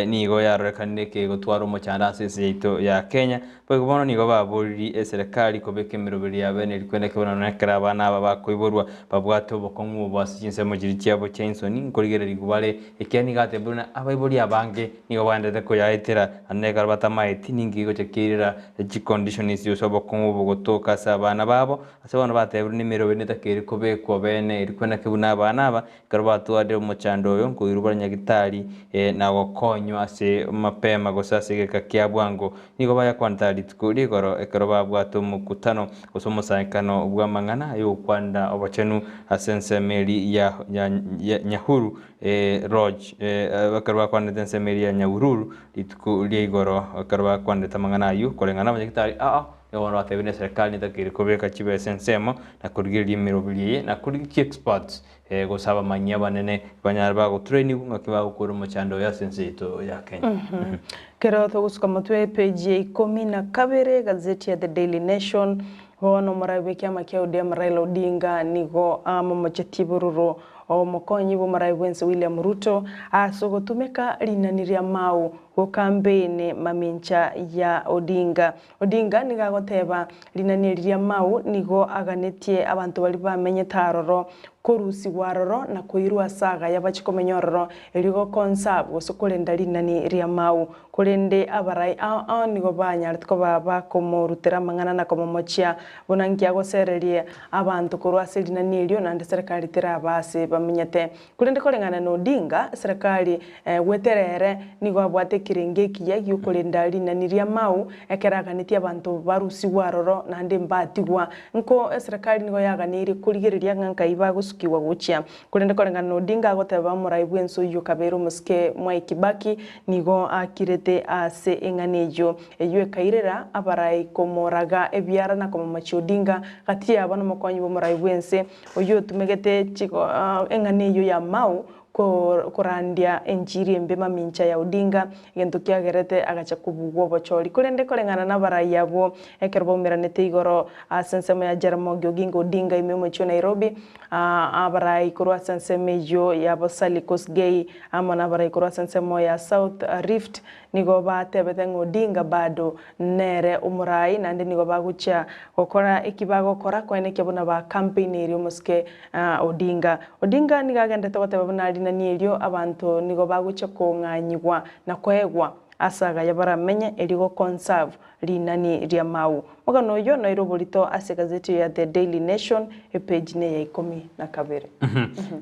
nigo yarorekanire kegotwara omochando ase ense yaito ya Kenya. Boigo bono nigo baboriri eserekari kobeka emeroberi yabo ene rikwenda kebuna nonya ekero abana aba bakoiborwa babwate obokong'u obo ase chinsemo chiria chiabo chia insoni nkorigererigwa bare Ekiagera nigo atebire buna abaibori abange nigo bagenderete koyaetera, naende ekero batamaeti ninki gegocha kiairera chiconditions gose obokong'u bogotoka ase abana babo. Ase bono batebire nemeroberi netakeire kobekwa bene eri kwenaki buna abana aba ekero batwarire omochando oyo nkoirwa bare nyagitari na gokonywa. gokonywa ase mapema gose ase egeka kia bwango. Nigo bayakwanete rituko rigoro ekero babwate omokutano gose omosanekano bw'amang'ana ay'ogokwanera obochenu ase ensemo eri ya ya ya Nyahuru Lodge ekero bakwanete ensemo eri ya Nyahururu rituko ria igoro ekero bakwanete amang'ana aywo koreng'ana abanyagitari aa nigo bono batebire na eserekari netakeire kobeka chibesa ensemo na korigereria emeroberi eye na korigia chiexperts gose abamanyi abanene banyare bagotrainigwa ng'aki bagokora omochando oyo ase ense yaito ya Kenya. Kero togosuka motwe epeji ya ikomi na kabere egazeti ya The Daily Nation, bono omorai bw'ekiama kia ODM Raila Odinga nigo amomochetie bororo omokonyi bw'omorai bw'ense William Ruto ase ogotumeka rinani ria Mau gokampeini mamincha ya Odinga. Odinga nigo agoteba rinani eri ria Mau nigo aganetie abanto baria bamenyete aroro korusigwa aroro na koirwa ase agaya bachie komenya ororo erio goconserve gose korenda rinani ria Mau. Korende abarai ao ao nigo banyarete koba bakomorutera amang'ana na komomochia buna nki agosererie abanto korwa ase rinani erio naende serikali teraba ase bamenyete. Korende koreng'ana na Odinga, serikali goetera ere nigo abwate ekerengo ekiya gi'okorenda rinani ria Mau ekero aganetie abanto barusigwe aroro naende mbatigwa. Nko eserekari nigo yaganeirie korigereria ng'a nkai bagosukigwa gochia. Korende koreng'ana na Odinga agoteba omorai bw'ense oyio kabeire omosike Mwai Kibaki nigo akirete ase eng'ana eyio. Eyio ekairera abarai komoraga ebiara na komomochia Odinga gati yabo nomokonyi bw'omorai bw'ense oyio otumegete chigo eng'ana eyio ya Mau korandia enchiri embe mamincha ya Odinga, egento kiagerete agacha kobugwa obochori. Korende koreng'ana nabarai abwo ekero baumeranete igoro ase ensemo ya Jaramogi Oginga Odinga ime omochie o Nairobi, abarai korwa ase ensemo eyio ya Bosali Kosgei amo nabarai korwa ase ensemo ya South Rift nigo batebete ng'a Odinga bado nere omorai naende nigo bagochia gokora eki bagokora koenekia buna ba campaign eria omosike Odinga. Odinga nigo agenderete goteba buna rinani erio abanto nigo bagochia kong'anyigwa na koegwa ase agaya baramenye erio goconserve rinani ria Mau. Omogano oyio noire oborito ase egazeti ya The Daily Nation epage neya 12.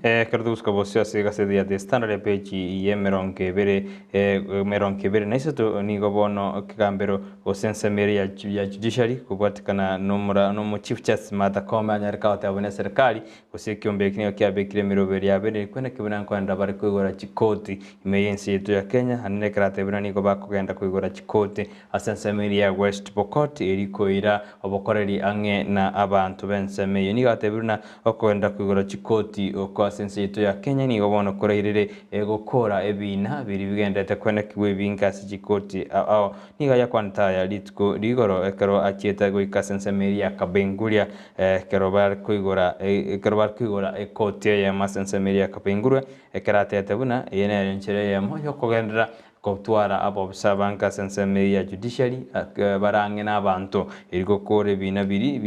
Ekero togosuka bosio ase egaseti ya The Standard epeji ya emerongo ebere 23 nigo bono ekegambero gose ensemo ere ya ya judiciary kobwatekana nomora nomo Chief Justice Martha Koome anyare kagoteba buna eserekari gose ekiombe eki nigo kiabekire emeroberi yabo ere kwene ki buna nkoenda bare koigora chikoti ime y'ense yaito ya Kenya naende ekero atebire buna nigo bakogenda koigora chikoti ase ensemo eria ya West Pokot eri koira obokoreri ang'e na abanto b'ensemo eyio. Nigo atebire buna okogenda koigora chikoti oko ase ense yaito ya Kenya nigo bono korairire gokora ebiina biria bigenderete kwenekigwa ebinge ase chikoti ao ao. Nigo ayakwanete aya rituko rigoro ekero achiete goika ase ensemo eria ya Kabenguria ekero bare koigora ekero bare koigora ekoti eyemo ase ensemo eria ya Kabenguria ekero atebete buna eye nere enchera eyemo yokogenderera Gotwara abobisa abange ase ensemo eye ya judiciary bare ang'e nabanto erio gokora ebiina biria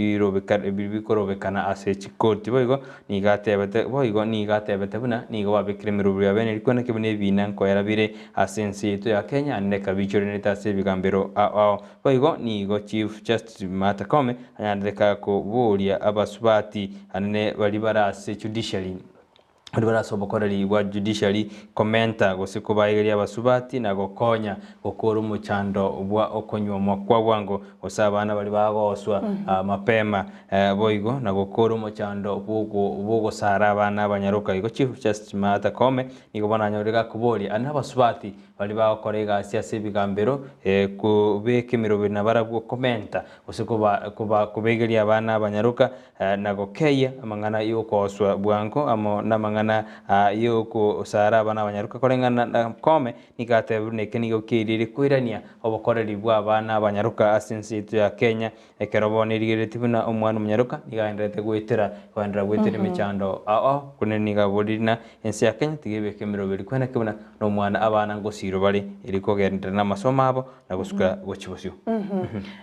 bikorobekana ase chikoti. Boigo nigo atebete boigo nigo atebete buna nigo babekire emeroberi yabo ene rikwana buna ebiina nkoera bire ase ense yaito ya Kenya naende ekabichorenete ase ebigambero ao ao. Boigo nigo Chief Justice Martha Koome anyarete koboria abasubati anene baria bare ase judiciary. Baria bare ase obokoreri bwa judiciary komenta gose kobaegeria abasubati na gokonya gokora omochando bwa okonyuomwa kwa bwango gose abana baria bagoswa mapema boigo na gokora omochando bw'ogosara abana abanyaroka. Igo Chief Justice Martha Koome nigo bono anyorire gakoboria ande abasubati baria bagokora egasi ase ebigambero kobeka emeroberi nabarabwo komenta gose kobegeria abana abanyaroka na gokeyia amang'ana y'okooswa bwango amo namang'ana y'okosara abana abanyaroka koreng'ana na Koome nigo atebire buna eke nigo kiairire koirania obokoreri bwa abana abanyaroka ase ense yaito ya Kenya ekero bono erigereretie buna omwana omonyaroka nigo agendererete goetera kogenderera goetera emechando ao ao korende nigo aborire na ense ya Kenya tiga ebeke emeroberi kweneke buna nomwana abana ngosirwa bare erio kogenderera namasomo abo na gosuka gochia bosio.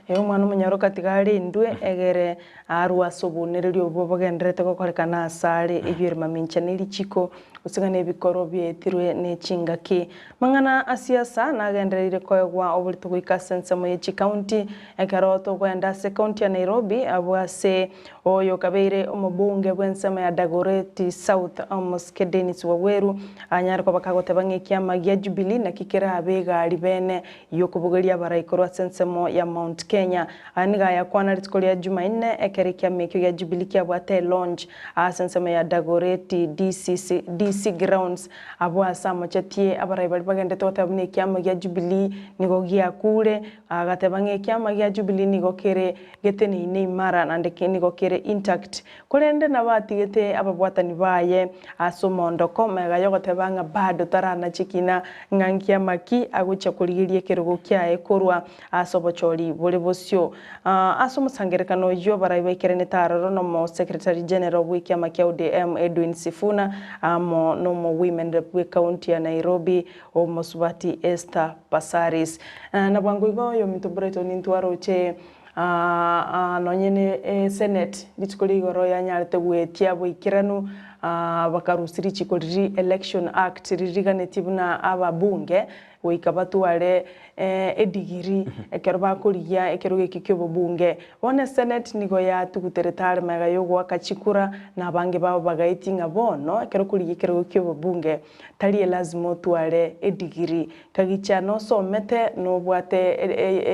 Ee, omwana omonyaroka tiga arendwe, egere arwe ase obounereria obwo bogendererete gokorekana asare, ebi'erima mincha nerichiko. richiko gose ng'a nebikoro bietirwe ne chingaki. Mang'ana a siasa nagendereire koegwa oborito goika ase ensemo ye chikaunti ekero togoenda ase ekaunti ya Nairobi abwo ase oyo okabeire omobunge bw'ensemo ya Dagoretti South Omosike Dennis Waweru anyare koba kagoteba ng'a ekiama gia Jubilee naki kerabe egari bene y'okobogoria abarai korwa ase ensemo ya Mount Kenya. Aya nigo ayakwana rituko ria Jumaine ekero ekiama ekio gia Jubilee kiabwate elaunch ase ensemo ya Dagoretti DCC, DC Grounds abwo ase amochetie abarai baria bagendete goteba buna ekiama gia Jubilee nigo giakure. Agateba ng'a ekiama gia Jubilee nigo kere geteneine imara naende nigo kere intact. Korende nabo atigete ababwatani baye ase omoondoko, magega y'ogoteba ng'a bado taranache kina ng'a nkiama ki agochia korigeria ekerogo kiaye korwa ase obochori bore bosio. Ase omosangererekano oyio abarai baikeranete aroro nomo Secretary General bw'ekiama kia ODM Edwin Sifuna amo nomo Women Rep bw'ecounty ya Nairobi Omosubati Esther Passaris. Na bwango igo oyominto Brighton intwaroche Nonye ne Senate rituko ria igoro yanyarete goetia boikeranu bakarusia richiko riria Election Act ririganetie buna ababunge goika batware edigiri ekero bakorigia ekerogo ekio kia obobunge. Bono esenate nigo yatuguterete are magega ya ogoaka chikura na abange babo bagaetia ng'a bono ekero okorigia ekerogo kia obobunge tari elazima otware edigiri Kagicha nosomete nobwate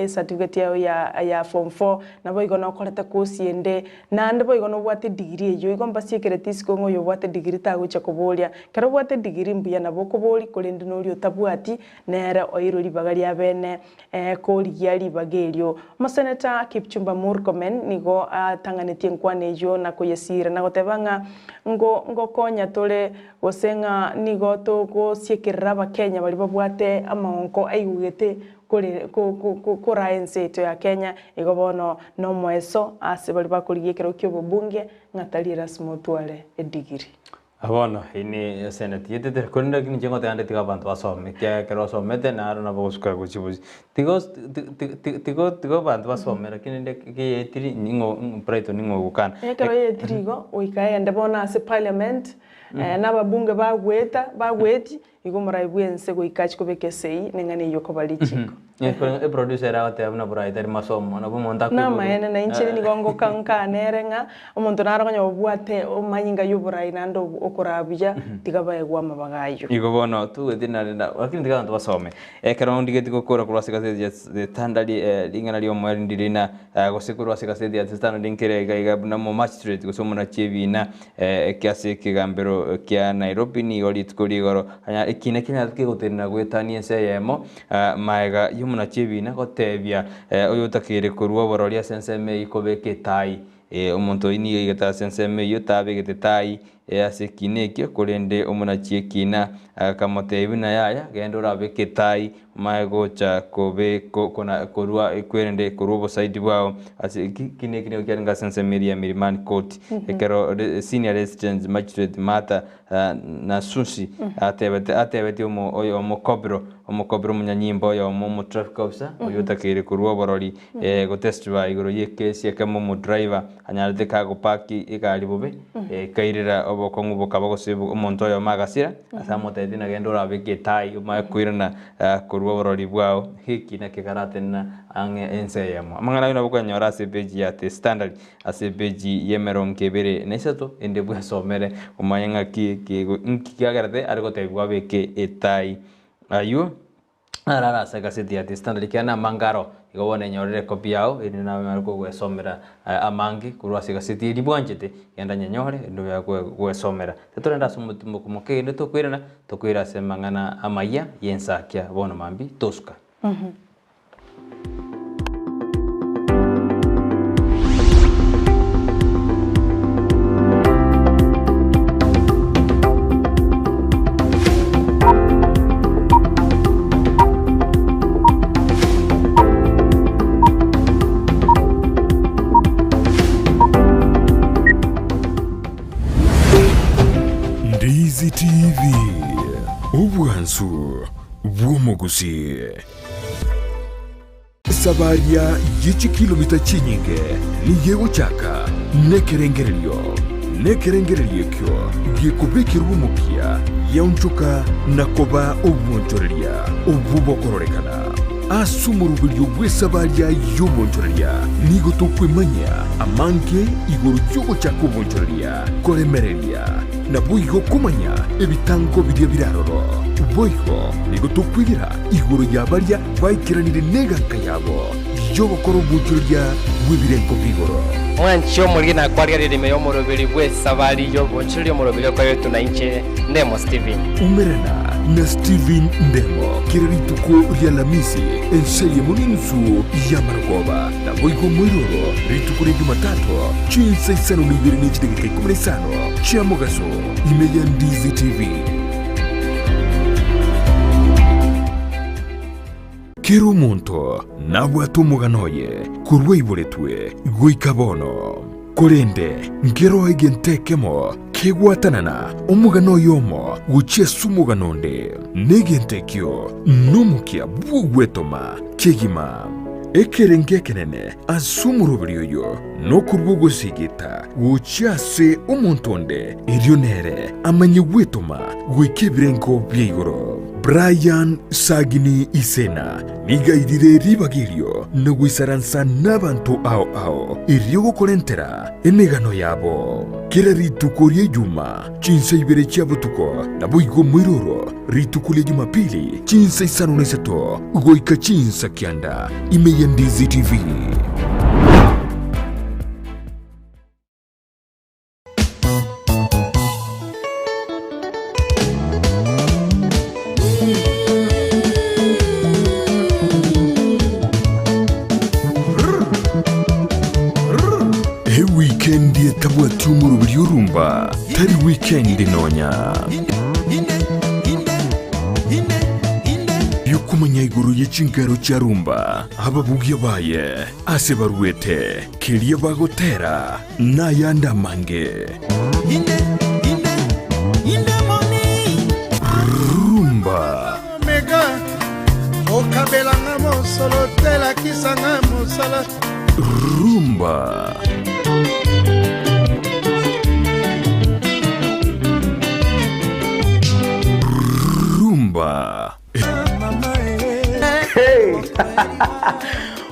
ecertificate yao ya form four, naboigo nokorete course ende, naende boigo nobwate edegree eyio, igo mbasiekereti isiko ng'a oyobwate edegree tagochia koboria. Ekero obwate edegree mbuya nabo okoboria korende noria otabwati nere oirwe ribaga ria bene korigia ribaga erio. Omosenator Kipchumba Murkomen nigo atang'anetie enkwana eyio na koyesiira na goteba ng'a ngo ngokonya tore Gose ng'a nigo togosiekerera Abakenya baria babwate amaonko aigugete koraa ense yaito ya Kenya, igo bono nomoeso ase baria bakorigia ekerogo ki'obobunge ng'a tari erasima otware edigiri. Bono eyio ne eseneti yetete, korende lakini inche ngoteba nde tiga abanto basome, ekiagera ekero osomete naro nabo ogosuka gochia bosio. Tiga os tiga tiga abanto basome lakini rende ekeyetiri ning'o Brighton ning'o ogokana. Ekero yetiri igo, goika egende bono ase parliament, na ababunge bagweta, bagweti, igo omorai bw'ense goika achie kobeka esegi neng'ana eyio koba richiko. Eproducer ere agoteba buna borai tari masomo, nabo omonto akoigwa. Namaene, na inche nigo ngoka nkane ere ng'a omonto naro konya obwate amanyinga y'oborai naende okoraa buya, tiga baegwe amabaga ayio. Igo bono togweti nare na lakini tiga abanto basome. Ekero ndigeti gokora korwa ase egaseti ya The Standard ring'ana ri'omoerio ndiri na gose korwa ase egaseti ya The Standard nkere iga iga buna omomagistrate gose omonachi ebiina Ase ekegambero kia Nairobi nigo rituko rigoro ekina kianyarete kegotenena goetania ense eyemo maega y'omonachi ebina gotebia oyotakeire korua oborori ase ensemo eyio kobeka etai. Omonto oyio nigo aigete ase ensemo eyio tabegete tai ase ekina ekio korende omonachi ekina akamotebia buna yaya genda orabeke etai Omae gocha kobe kona korua kwerende korwa obosaidi bwao ase eki eki neki nigo kiarenge ase ensemo eria ya Milimani Court ekero senior resident magistrate Martha Nasusi atebete atebetie omo oyo omokobiro omokobiro omonyanyimbo oyomo omo traffic officer oywo otakeire korwa oborori gotestify igoro ye ekesi ekemo omodriver anyarete kagopaki egari bobe ekairera obokong'u bokaba gose omonto oyomo agasira. Ase amotebetie, Nagende orabeke etai, omanye koirana korwa oborori bwao, hiki naki karatenena ang'e ense eyemo. Amang'ana ayio nabo okonyora ase epeji ya The Standard, ase epeji y'emerongo ebere na isato, ende bwesomere omanye ng'aki kego nki kiagerete are gotebigwa abeke etai ayio. Arare ase egaseti ya The Standard ekiagera namange aro, igo bono enyorere ekopi yao erinde nawe onyare kogwesomera amange korwa ase egaseti eria bwanchete, genda nyenyore erinde onyare gwesomera. Titorenda ase omotimoko moke erinde tokoirana, tokoira ase amang'ana amayia y'ensakia bono mambia tosuka. Ndizi TV, obwansu bw'omogusii. Esabaria ye chikilomita chinyinge nigo egochaka nekerengererio. Nekerengererio ekio gekobekerwa omokia giaonchoka na koba obwonchoreria obwo bokororekana. Ase omoroberio bw'esabaria y'obwonchoreria nigo tokwemanyia amange igoro y'ogochaka obwonchoreria, koremereria, naboigo komanya ebitango biria bire aroro. Boigo nigo tokwegera igoro ya baria baikeranire neganka yabo y'ogokora obwonchoreria bw'ebirengo bi'igoro. Mwanche omoriri na kwarigereria ime y'omoroberi bw'esabari y'obonchoreria omoroberi okoretwe na inche Ndemo Stephen. Umerana na Stephen Ndemo kera rituko ri'Alamisi ense eyemo n'enusu y'amarogoba, naboigo moiroro rituko ria Jumatatu chinsa isano na ibere ne chidageka ikomi na isano chia mogaso ime ya Ndizi TV. Kera omonto nabwate omogano oye korwa aiboretwe goika bono. Korende nkeroo egento ekemo kegwatanana omogano oyomo gochia ase omogano onde, na egento ekio nomokia bw'ogwetoma kegima. Ekerengo ekenene ase omoroberi oyo nokorua ogosigita gochia ase omonto onde, erio nere amanye gwetoma goika ebirengo bia igoro. Brian Sagini Isena nigo airire ribaga erio na goisaransa nabanto ao ao erio gokorentera emegano yabo. Kera rituko ria Ijuma chinsa ibere chia botuko, naboigo moiroro rituko ria Jumapili chinsa isano na isato goika chinsa kianda ime ya Ndizi TV. Ewikendi etabwati omoroberi orumba tari wikendi nonya. Yokomanya igoro ye chinkero chia rumba, ababugia baye ase baruete, keria bagotera Nayande amange. Rumba. Omega okabelanga mosolo te lakisanga mosala. Rumba. Rumba.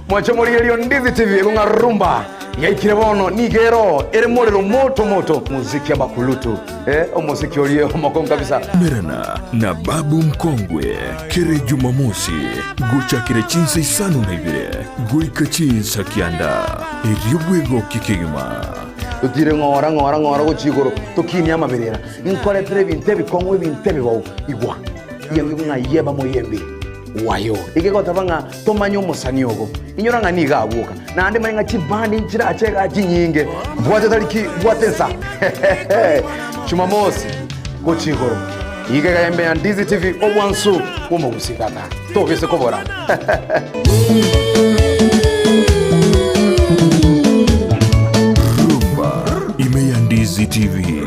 Mwanche omorigererio Ndizi TV ekong'a rumba yaikire bono nigo ero ere morero moto moto muziki abakulutu eh, omosiki orie omokongu kabisa. Merana na Babu Mkongwe kere Jumamosi gochakera chinsa isano na ibere goika chinsa kianda erio bwegokie kegima. Totire ng'ora ng'ora ng'ora gochia igoro tokinie amaberera Ninkoretere ebinto ebikong'u, ebinto ebibou. Igwa, iyamigwe ng'a yeba moyembe wayo. Egegoteba ng'a tomanye omosani ogo. Inyora ng'a nigo abwoka. Naende manye ng'a chibandi nchirache igaa chinyinge. Bwate tariki, bwate ensa. Jumamosi, gochia igoro. Iga iga embe ya Ndizi TV, obwansu bw'omogusii tata. Tobise kobora. Rumba ime ya Ndizi TV.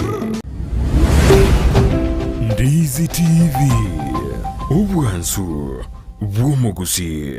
Ndizi TV, obwansu bw'omogusii.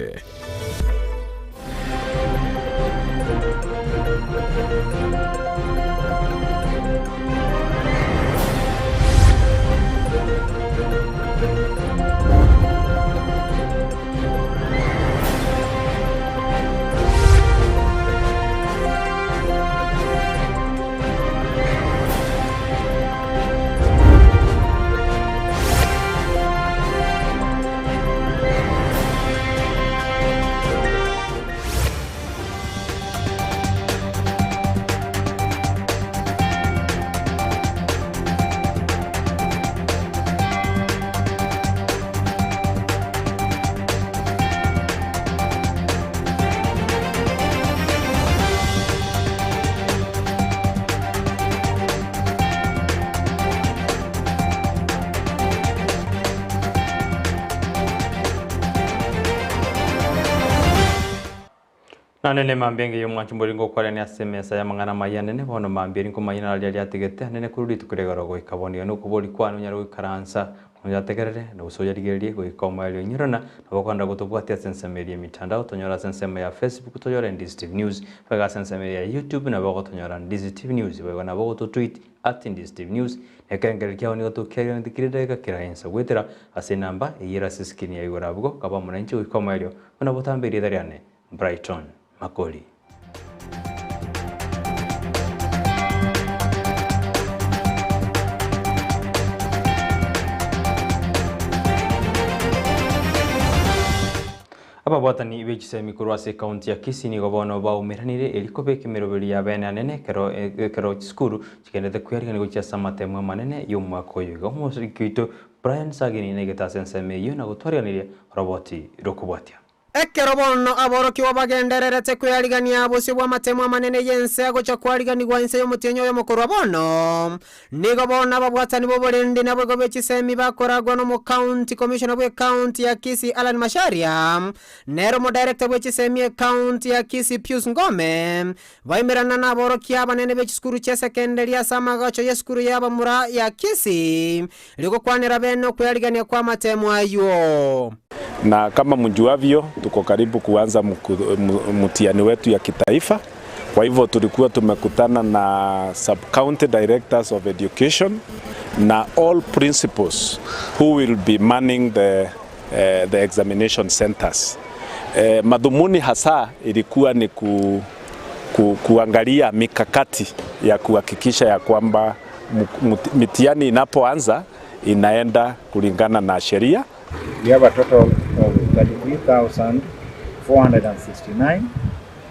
Nanene mambia engiya omwanchi mbori ngokwarania ase emesa y'amang'ana amaya anene, bono mambia eri nkomanya naro riria riatigete anene korwa rituko ria igoro goika bono. Iga nokobori kwane onyare goikaransa. Oyategerere na gose oyarigererie goika omoerio inyorana nabo okogenda gotobwatia ase ensemo eria emitandao tonyore ase ensemo ya Facebook tonyore Ndizi TV News boigo ase ensemo eria ya YouTube nabo ogotonyora Ndizi TV News boigo nabo ogototweet at Ndizi TV News na ekerengererio kiao nigo tokiariganeti kera edageka kera ensa goetera ase enamba eyio ere ase escreen ya igoro abwo kaba amo nainche goika omoerio buna botambe erieta riane Brighton Makori. Ababwatani be chisemi korwa ase ekaunti ya Kisii nigo bono baumeranire erio kobeka emeroberi ya bene anene ekero ekero chisukuru chigendete kwearigania gochia ase amatemo amanene y'omwaka oyo iga. Omosiki oito Brian Sagini naigete ase ensemo eyio na gotwariganiria oroboti rokobwatia. Ekero bono aborokigwa bagendererete kwearigania bosio bw'amatemo amanene y'ense agocha kwariganigwa inse y'omotienyi oyomo korwa bono, nigo bono ababwatani b'oborendi naboigo be chisemi bakoragwa n'omocounty commissioner bw'ecounty ya Kisii Allan Macharia, nere omodirector bwe chisemi ecounty ya Kisii Pius Ngome, baimerana naborokia abanene be chisukuru chia secondary ase amagacho y'esukuru y'abamura ya Kisii, rigokwanera bene okwearigania kw'amatemo ayio. Na kama mjuavyo, tuko karibu kuanza mtihani wetu ya kitaifa. Kwa hivyo tulikuwa tumekutana na sub county directors of education na all principals who will be manning the, eh, the examination centers. Eh, madhumuni hasa ilikuwa ni ku, ku, kuangalia mikakati ya kuhakikisha ya kwamba mitihani inapoanza inaenda kulingana na sheria. We have a total of 33,469.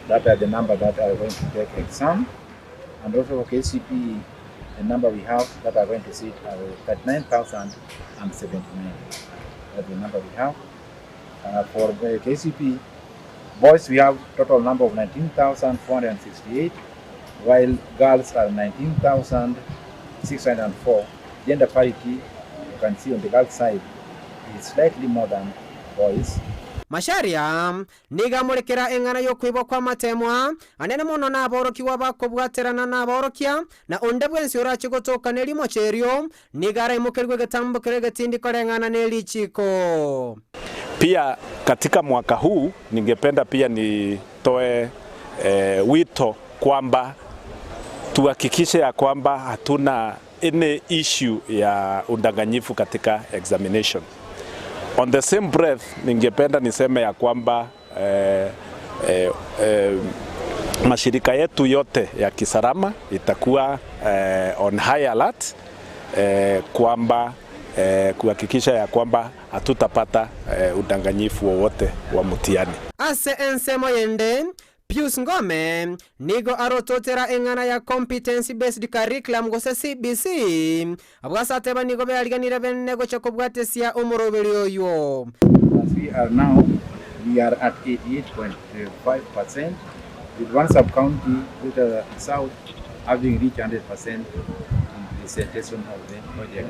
That are the number that are going to take exam. And also for KCPE, the number we have that are going to sit are 39,079. That's the number we have. For the KCPE, boys we have total number of 19,468, while girls are 19,604. Gender parity, you can see on the girls side, is slightly more than boys. Macharia nigo amorekera eng'ana y'okoibwa kw'amatemwa anene mono naborokigwa bakobwaterana naborokia, na onde bwensi orache gotoka nerimocho erio nigo araimokerigwe egetambo keria egetindi koreng'ana nerichiko. Pia katika mwaka huu ningependa pia nitoe eh, wito kwamba tuhakikishe ya kwamba hatuna any issue ya udanganyifu katika examination. On the same breath, ningependa niseme ya kwamba eh, eh, eh, mashirika yetu yote ya kisalama itakuwa eh, on high alert eh, kwamba eh, kuhakikisha ya kwamba hatutapata eh, udanganyifu wowote wa mtihani. Ase ensemo yende, Pius Ngome nigo arototera eng'ana ya Competency Based Curriculum gose CBC, abwo ase ateba nigo beariganire bene gocha kobwatesia omoroberi oywo. As we are now, we are at 88.5% with one sub-county, Greater South, having reached 100% in presentation of the project.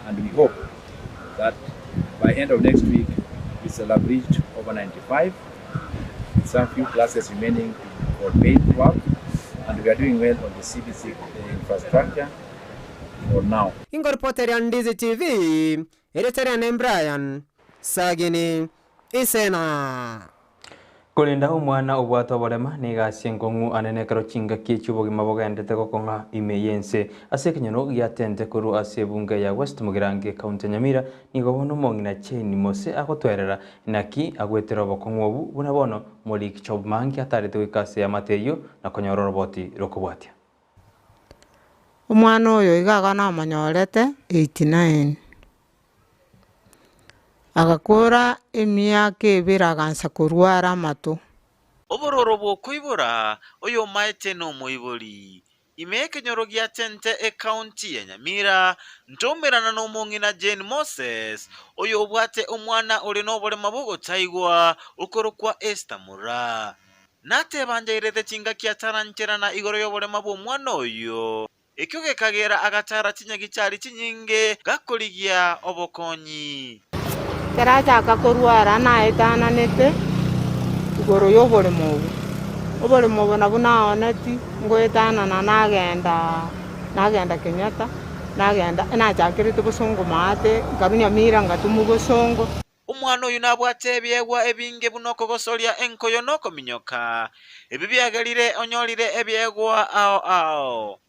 And we hope that by end of next week, we shall have reached over 95, with some few classes remaining for paid work, and we are doing well on the CBC infrastructure for now. Ingoripoteria Ndizi TV, erieta riane Brian Sagini Isena. Korenda omwana obwate oborema na egasi enkong'u anene ekero chingaki chi'obogima bogendete gokong'a ime y'ense. Ase ekenyoro giatente korwa ase ebunge ya West Mugirango ekaunti ya Nyamira, nigo bono omong'ina Jane Mose agotwerera naki agwetera obokong'u obu buna bono Morick Job Mangi atarete goika ase eamate eyio na konyora oroboti rokobwatia. Omwana oyo iga iga namonyorete 89, agakora emiaka ebere agansa korwara amato. Obororo bw'okoibora oyomaete nomoibori. Ime ekenyoro gia Tente ecounty ya Nyamira, ntoumerana nomong'ina Jane Moses, oyobwate omwana ore noborema bogotaigwa okorokwa Esther Moraa. Nateba njairete chingaki atarancherana igoro y'oborema bw'omwana oyio, ekio gekagera agatara chinyagichari chinyinge gakorigia obokonyi. Ekero achaka korwara naetananete igoro y'oboremo obwo, oboremo obo nabwo naoneti ngoetanana nagenda nagenda Kenyatta, Nagenda, nachakerete bosongo maate, nkarwa Nyamira ngatumwa bosongo. Omwana oyio nabwate ebiegwa ebinge buna okogosoria enkoyo na okominyoka, ebi biagerire onyorire ebiegwa ao ao.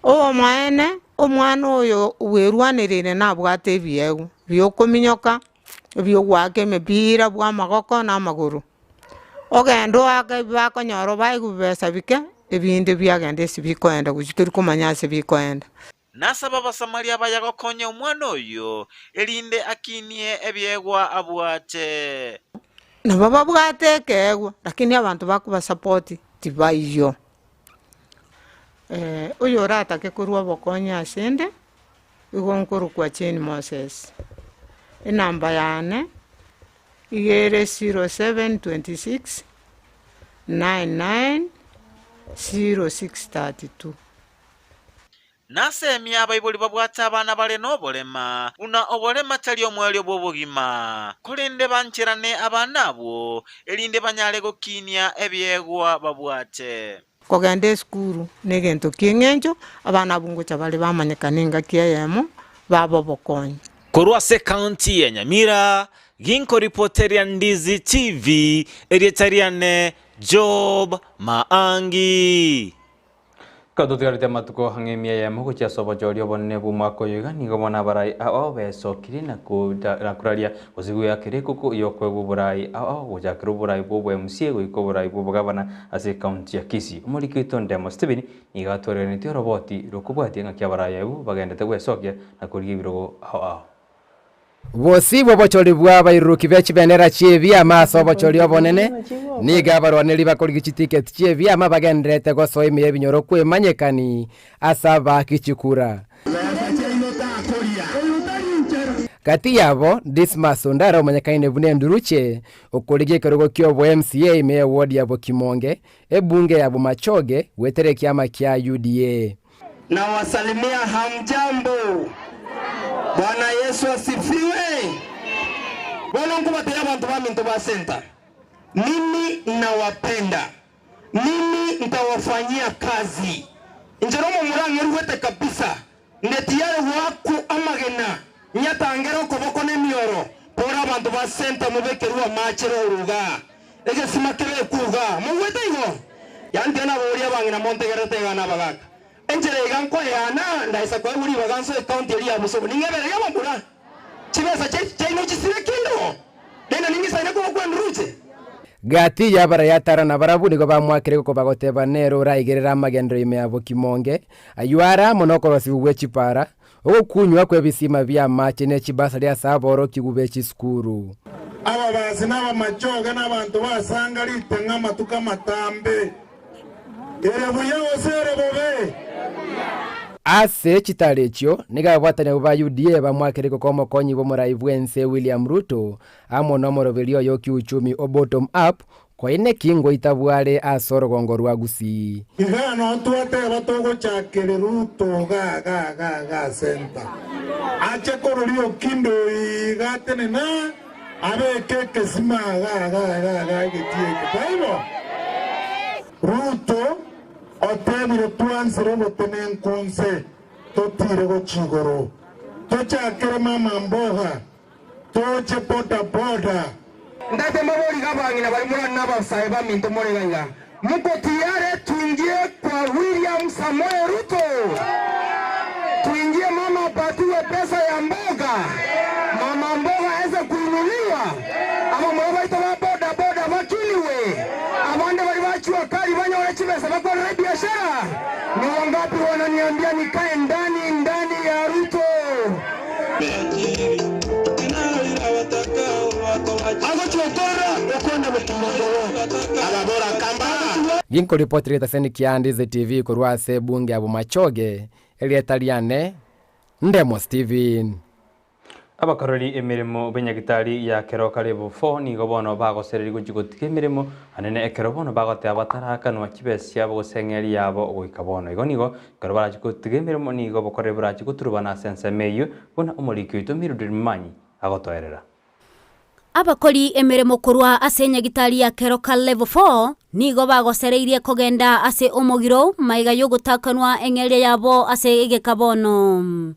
Obomaene, omwana oyo bwerwanereire nabwate ebiegwa biokominyoka, ebi'ogoaka emepira bw'amagoko na amagoro. Ogende oake ebi bakonyora obaegwe bibesa bike, ebinde biagenda ase bikoenda gochia tori komanya ase bikoenda. Nasaba Abasamaria abaya gokonya omwana oyio, erinde akinie ebiegwa abwate. Nabo babwate ekeegwa, lakini abanto bakobasapoti tibaiyo. Oyoratake korwa obokonyi asende, igo nkorokwa Jane Moses. Enamba yane iga ere 0726 99 0632. Nasemie abaibori babwate abana bare noborema, buna oborema tari omoerio bw'obogima, korende bancherane abana abwo, erinde banyare gokinia ebiegwa babwate. Kogenda esukuru negento ki'eng'encho, abana abwo ngocha bare bamanyekane engaki eyemo, babe obokonyi. Korwa ase ekaunti ya Nyamira, ginkoripoteria Ndizi TV, erieta riane Job Maangi. Ekero totigarete amatuko ang'e emia eyemo gochia ase obochori obonene bw'omwaka oyo iga, nigo bono abarai ao ao besokirie na na koraria gose goeakera ekuku y'okoegwa oborai ao ao gochakera oborai bw'obo-MCA goika oborai bw'obogabana ase ekaunti ya Kisii. Omoriki oito Ndemo Stephen nigo atwererenetie oroboti rw'okobwatia ng'aki abarai abwo bagendete gwesokia na korigia ebirogo ao ao. Bosio bw'obochori bw'abairuruki be chibendera chi'ebiama ase obochori obonene, nigo abarwaneri bakorigia chitiketi chi'ebiama bagendererete gosoa ime y'ebinyoro kwemanyekani ase abaaki chikura. Gati yabo, Dismas Ondara omanyekaine buna Enduruche, okorigia ekerogo ki'obo-MCA ime y'eward ya Bokimonge, ebunge ya Bomachoge, goetera ekiama kia UDA. Nawasalimia hamjambo. Bwana Yesu asifiwe. Bono nkobatebia abanto baminto ba Senta, mimi nawapenda, mimi ntawafanyia kazi. Inche nomomura ng'eruete kabisa, nde tiyare goakwa amagena, nyatangere okoboko nemioro, bora abanto ba Senta mobekerwe amache roro igaa, egesima kebekwe igaa. Mogwete igo? Yantia naboria abang'ina montegererete igaa na abagaaka. Enchera iga nkoeana, ndaisa koegwa ribaga nsoe ekaunti eria ya Bosongo, ning'ebererie abamura chibesa chiaino chisire kendo, rende ningisaine kobokwa enduruche. Gati y'abarayatara nabarabwo nigo bamwakire goko bagoteba nere oraigerere amagenderero ime ya Bokimonge, ayio are amo nokorosigwa gwe chipara, ogokunywa kw'ebisima bi'amache ne chibasari ase aborokigwa be chisukuru. Ababasi na abamachoge na abanto basanga ritang'a amatuko amatambe. Ere buya gose ere bobe? Ase chitaro echio, nigo ababwatani abwo ba UDA bamwakire goko omokonyi bw'omorai bw'ense William Ruto amo nomoroberi oye o kiuchumi o bottom up koineki ngoita bware ase orogongo rwa Gusii. Igaa noo twateba togochakere Ruto igaa igaa igaa igaa center ache kororia Okindo iga atenene aa abeke ekesima igaa igaa igaa igaa egetii eke taibo? Ruto otebire twansire obotenenku nse totire gochia igoro tochakere mama mboga Toche boda boda. Ntate mobori abang'ina baria morane nabasae baminto more iga iga, Mko tiyare tuingie kwa William Samoei Ruto? Tuingie mama apatiwe pesa ya mboga, mama mboga aeze kuinuliwa, abamura baito ba boda boda bakiniwe, abande baria ba jua kali banyore chibesa bakorere ebiashara. Ni wangapi wananiambia nikae ndani ndani ya Ruto? Ginkoripotera etaseni kia Ndizi TV korwa ase ebunge ya Bomachoge, erieta riane Ndemo Steven. Abakoreri emeremo b'enyagitari ya Keroka Level 4 nigo bono bagosereri gochia gotiga emeremo anene ekero bono bagoteba batarakanwa chibesa chiabo gose eng'eria yabo goika bono. Igo nigo Ekero barachie gotiga emeremo nigo obokoreri borachie goturubana ase ensemo eyio, buna omoriki oito Mildred Momanyi agotoerera. Abakori emeremo korwa ase enyagitari ya Keroka Level 4 Nigo bagosereirie kogenda ase omogiro magega y'ogotakanwa eng'eria yabo ase egeka bono.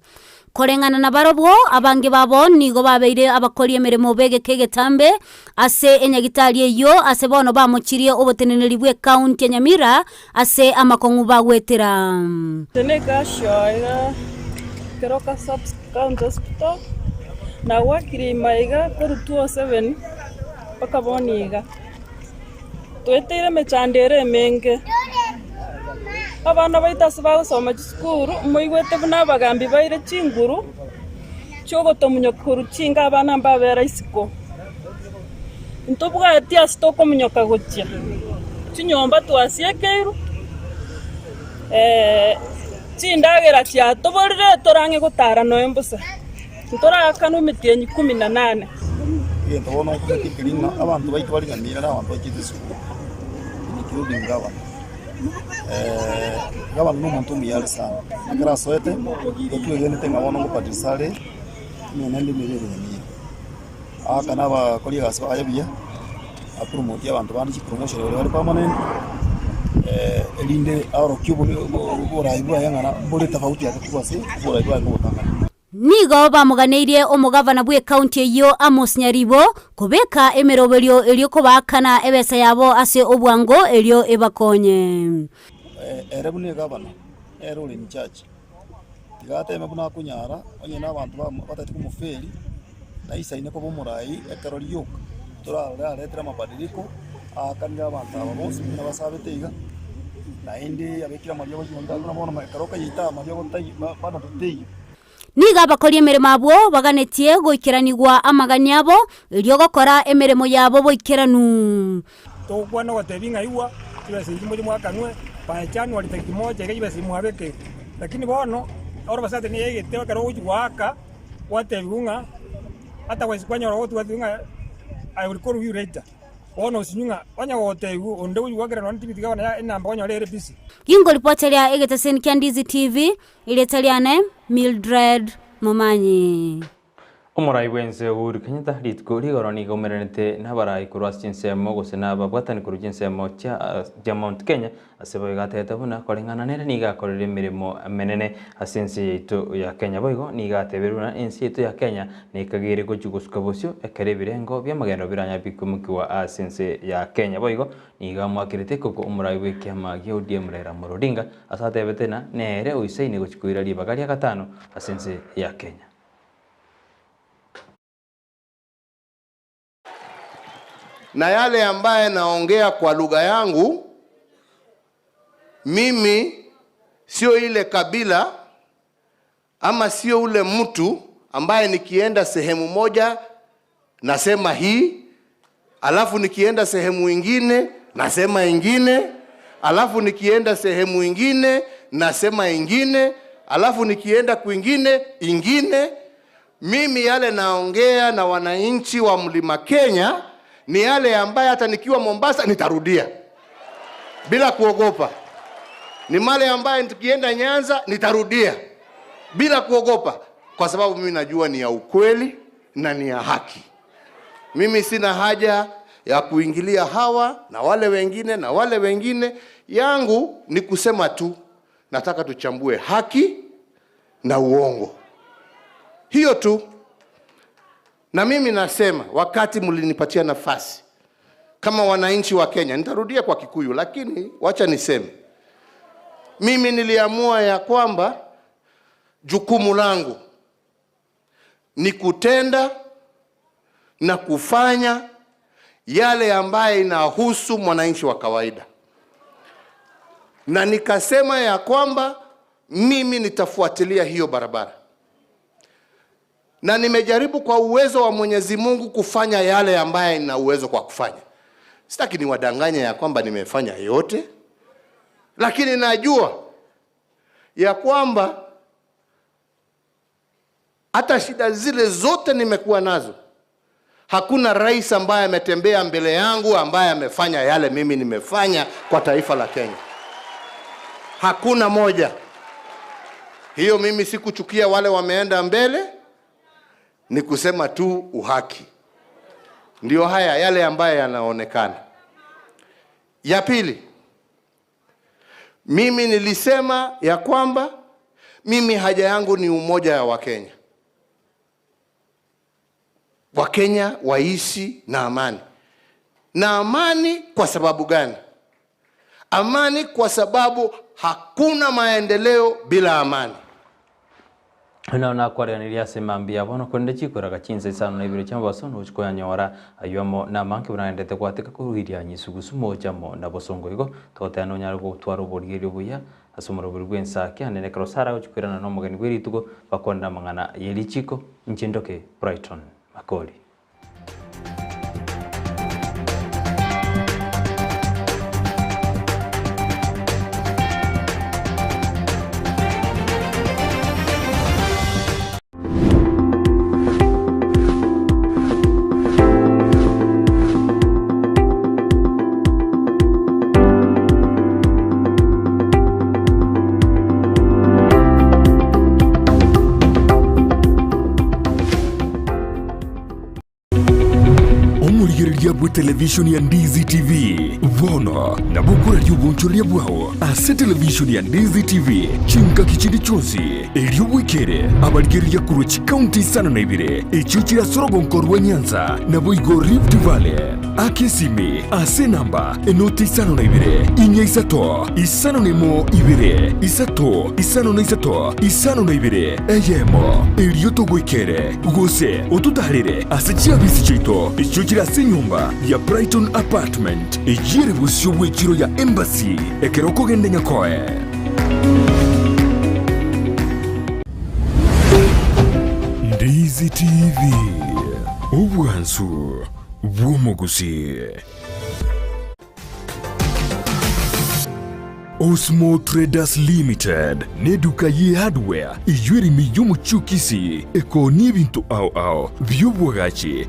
Koreng'ana nabarobwo, abange babo nigo babeire abakori emeremo b'egeka egetambe ase enyagitari eyio ase bono bamochirie oboteneneri bw'ekaunti ya Nyamira ase amakong'u bagwetera. Inche nekashoa iga Keroka Sub County Hospital, nagwakire ime iga korwa 207 mpaka bono iga. Tweteire emechando ere emenge, abana baito ase bagosoma chisukuru moigwete buna abagambi baire chinguru chiogotomunyoka korwa chinka abana mbabera isiko. Ntobwati ase tokomunyoka gochia, chinyomba twasiekeirwe, chindagera chiatoborire torang'e gotara nonya mbosa. Ntorakanwe emetienyi ikomi na nane. Egento bono nkobetie nkeri ng'a abanto baito bare Nyamira na abanto bachete esukuru, including governor. Governor na omonto omuya are sana, ekero asoete, igo twegenete ng'a bono ngobadilisha are emenene emebe ere Nyamira. Aakane abakori egasi baye buya, apromote abanto bande chipromotion baria bare permanent, erinde aorokie oborai bwaye ng'a mbore tofauti ake korwa ase oborai bwaye bogotang'ana. Nigo bamoganeirie omogavana bw'ekaunti eyio Amos Nyaribo kobeka emeroberio erio kobaakana ebesa yabo ase obwango erio ebakonye. Ere buna egavana, nere ore in charge, tiga ateme buna akonyara, onye na abanto batagete komoferi, naisaine koba omorai ekero rioka, torarore aretere amabadiliko, aakanire abanto aba bonsi buna basabete iga, naende abekire amariogo chionsi buna bono ekero okayeita amariogo taiyo bado teiyo. Nigo abakori emeremo abwo baganetie goikeranigwa amagani abo, erio gokora emeremo yabo boikeranu. Togokwana ogotebi ng'a igwa, chibesa echi moche mwakanwe, by January tariki moja iga chibesa echi mwabekire. Lakini bono, oro basate nigo yaigete ekero ogochi goaka, gwatebigwa ng'a otherwise kwanyora ogotwatebigwa ng'a I will call you later. Bono osinywe ng'a onye gogotebigwa onde ogochi goakera nonye tibiti gavana ya enamba kwanyora ere busy. Gingoripoteria egeteseni kia Ndizi TV, erieta riane Mildred Momanyi. Omorai bw'ense Uhuru Kenyatta rituko rigoro nigo aumeranete nabarai korwa ase chinsemo gose nababwatani korwa chinsemo chia chia Mount Kenya ase boigo atebete buna koreng'ana nere nigo akorire emeremo emenene ase ense yaito ya Kenya boigo nigo atebire buna ense yaito ya Kenya nekagere gochia gosuka bosio ekero ebirengo bi'amagendo biranya bikomokigwa ase ense ya Kenya boigo nigo amoakerete ekoko omorai bw'ekiama gia ODM Raila Amolo Odinga ase atebete na nere oisaine gochia koira ribaga ria gatano ase ense ya Kenya. Na yale ambaye naongea kwa lugha yangu mimi sio ile kabila ama sio ule mtu ambaye nikienda sehemu moja nasema hii, alafu nikienda sehemu ingine nasema ingine, alafu nikienda sehemu ingine nasema ingine, alafu nikienda kwingine ingine. Mimi yale naongea na wananchi wa Mlima Kenya ni yale ambaye hata nikiwa Mombasa nitarudia bila kuogopa. Ni male ambaye nikienda Nyanza nitarudia bila kuogopa, kwa sababu mimi najua ni ya ukweli na ni ya haki. Mimi sina haja ya kuingilia hawa na wale wengine na wale wengine. Yangu ni kusema tu, nataka tuchambue haki na uongo, hiyo tu. Na mimi nasema wakati mlinipatia nafasi kama wananchi wa Kenya, nitarudia kwa Kikuyu, lakini wacha niseme, mimi niliamua ya kwamba jukumu langu ni kutenda na kufanya yale ambaye inahusu mwananchi wa kawaida, na nikasema ya kwamba mimi nitafuatilia hiyo barabara, na nimejaribu kwa uwezo wa Mwenyezi Mungu kufanya yale ambaye nina uwezo kwa kufanya. Sitaki niwadanganye ya kwamba nimefanya yote, lakini najua ya kwamba hata shida zile zote nimekuwa nazo, hakuna rais ambaye ametembea mbele yangu ambaye amefanya yale mimi nimefanya kwa taifa la Kenya. Hakuna moja. Hiyo mimi sikuchukia wale wameenda mbele, ni kusema tu uhaki. Ndio haya yale ambayo yanaonekana. Ya pili, mimi nilisema ya kwamba mimi haja yangu ni umoja ya Wakenya. Wakenya waishi na amani. Na amani kwa sababu gani? Amani kwa sababu hakuna maendeleo bila amani. Nao nakwareganirie ase mambia bono korende chikoraga chinsa isano na ibere chi'amabaso nogochia koyanyora ayio amo namange buna agenderete gwateka korwa irianyi sugusu mocha amo na bosongo igo togoteba nonyare gotwara oborigereria obuya ase omoroberi bw'ensake ande nekero Sarah agochia koirana nomogeni bwe rituko bakwanera amang'ana ye richiko inche ndoke Brighton Makori. Omorigereria bw'etelevishoni ya Ndizi TV bono nabo okoraria obonchoreria bwao ase televishoni ya Ndizi TV chingaki chinde chionsi, erio bwekere abarigereria korwa chikaunti isano na ibere echio chire ase orogonko rwa Nyanza naboigo Rift Valley. Aka esimi ase enamba enoti 52 4 3 5 2 3 5 3 52 eyemo, erio togoikere gose ototaarere ase chiabisi chiaito echio chire ase enyomba ya Brighton Apartment eyio ere bosio bw'echiro ya Embassy ekero okogenda Nyakoe. Ndizi TV, obwansu bw'omogusii. Osmo Traders Limited n'eduka ye hardware eyio ere ime y'omochie o Kisii ekoonia ebinto ao ao bi'obwagachi.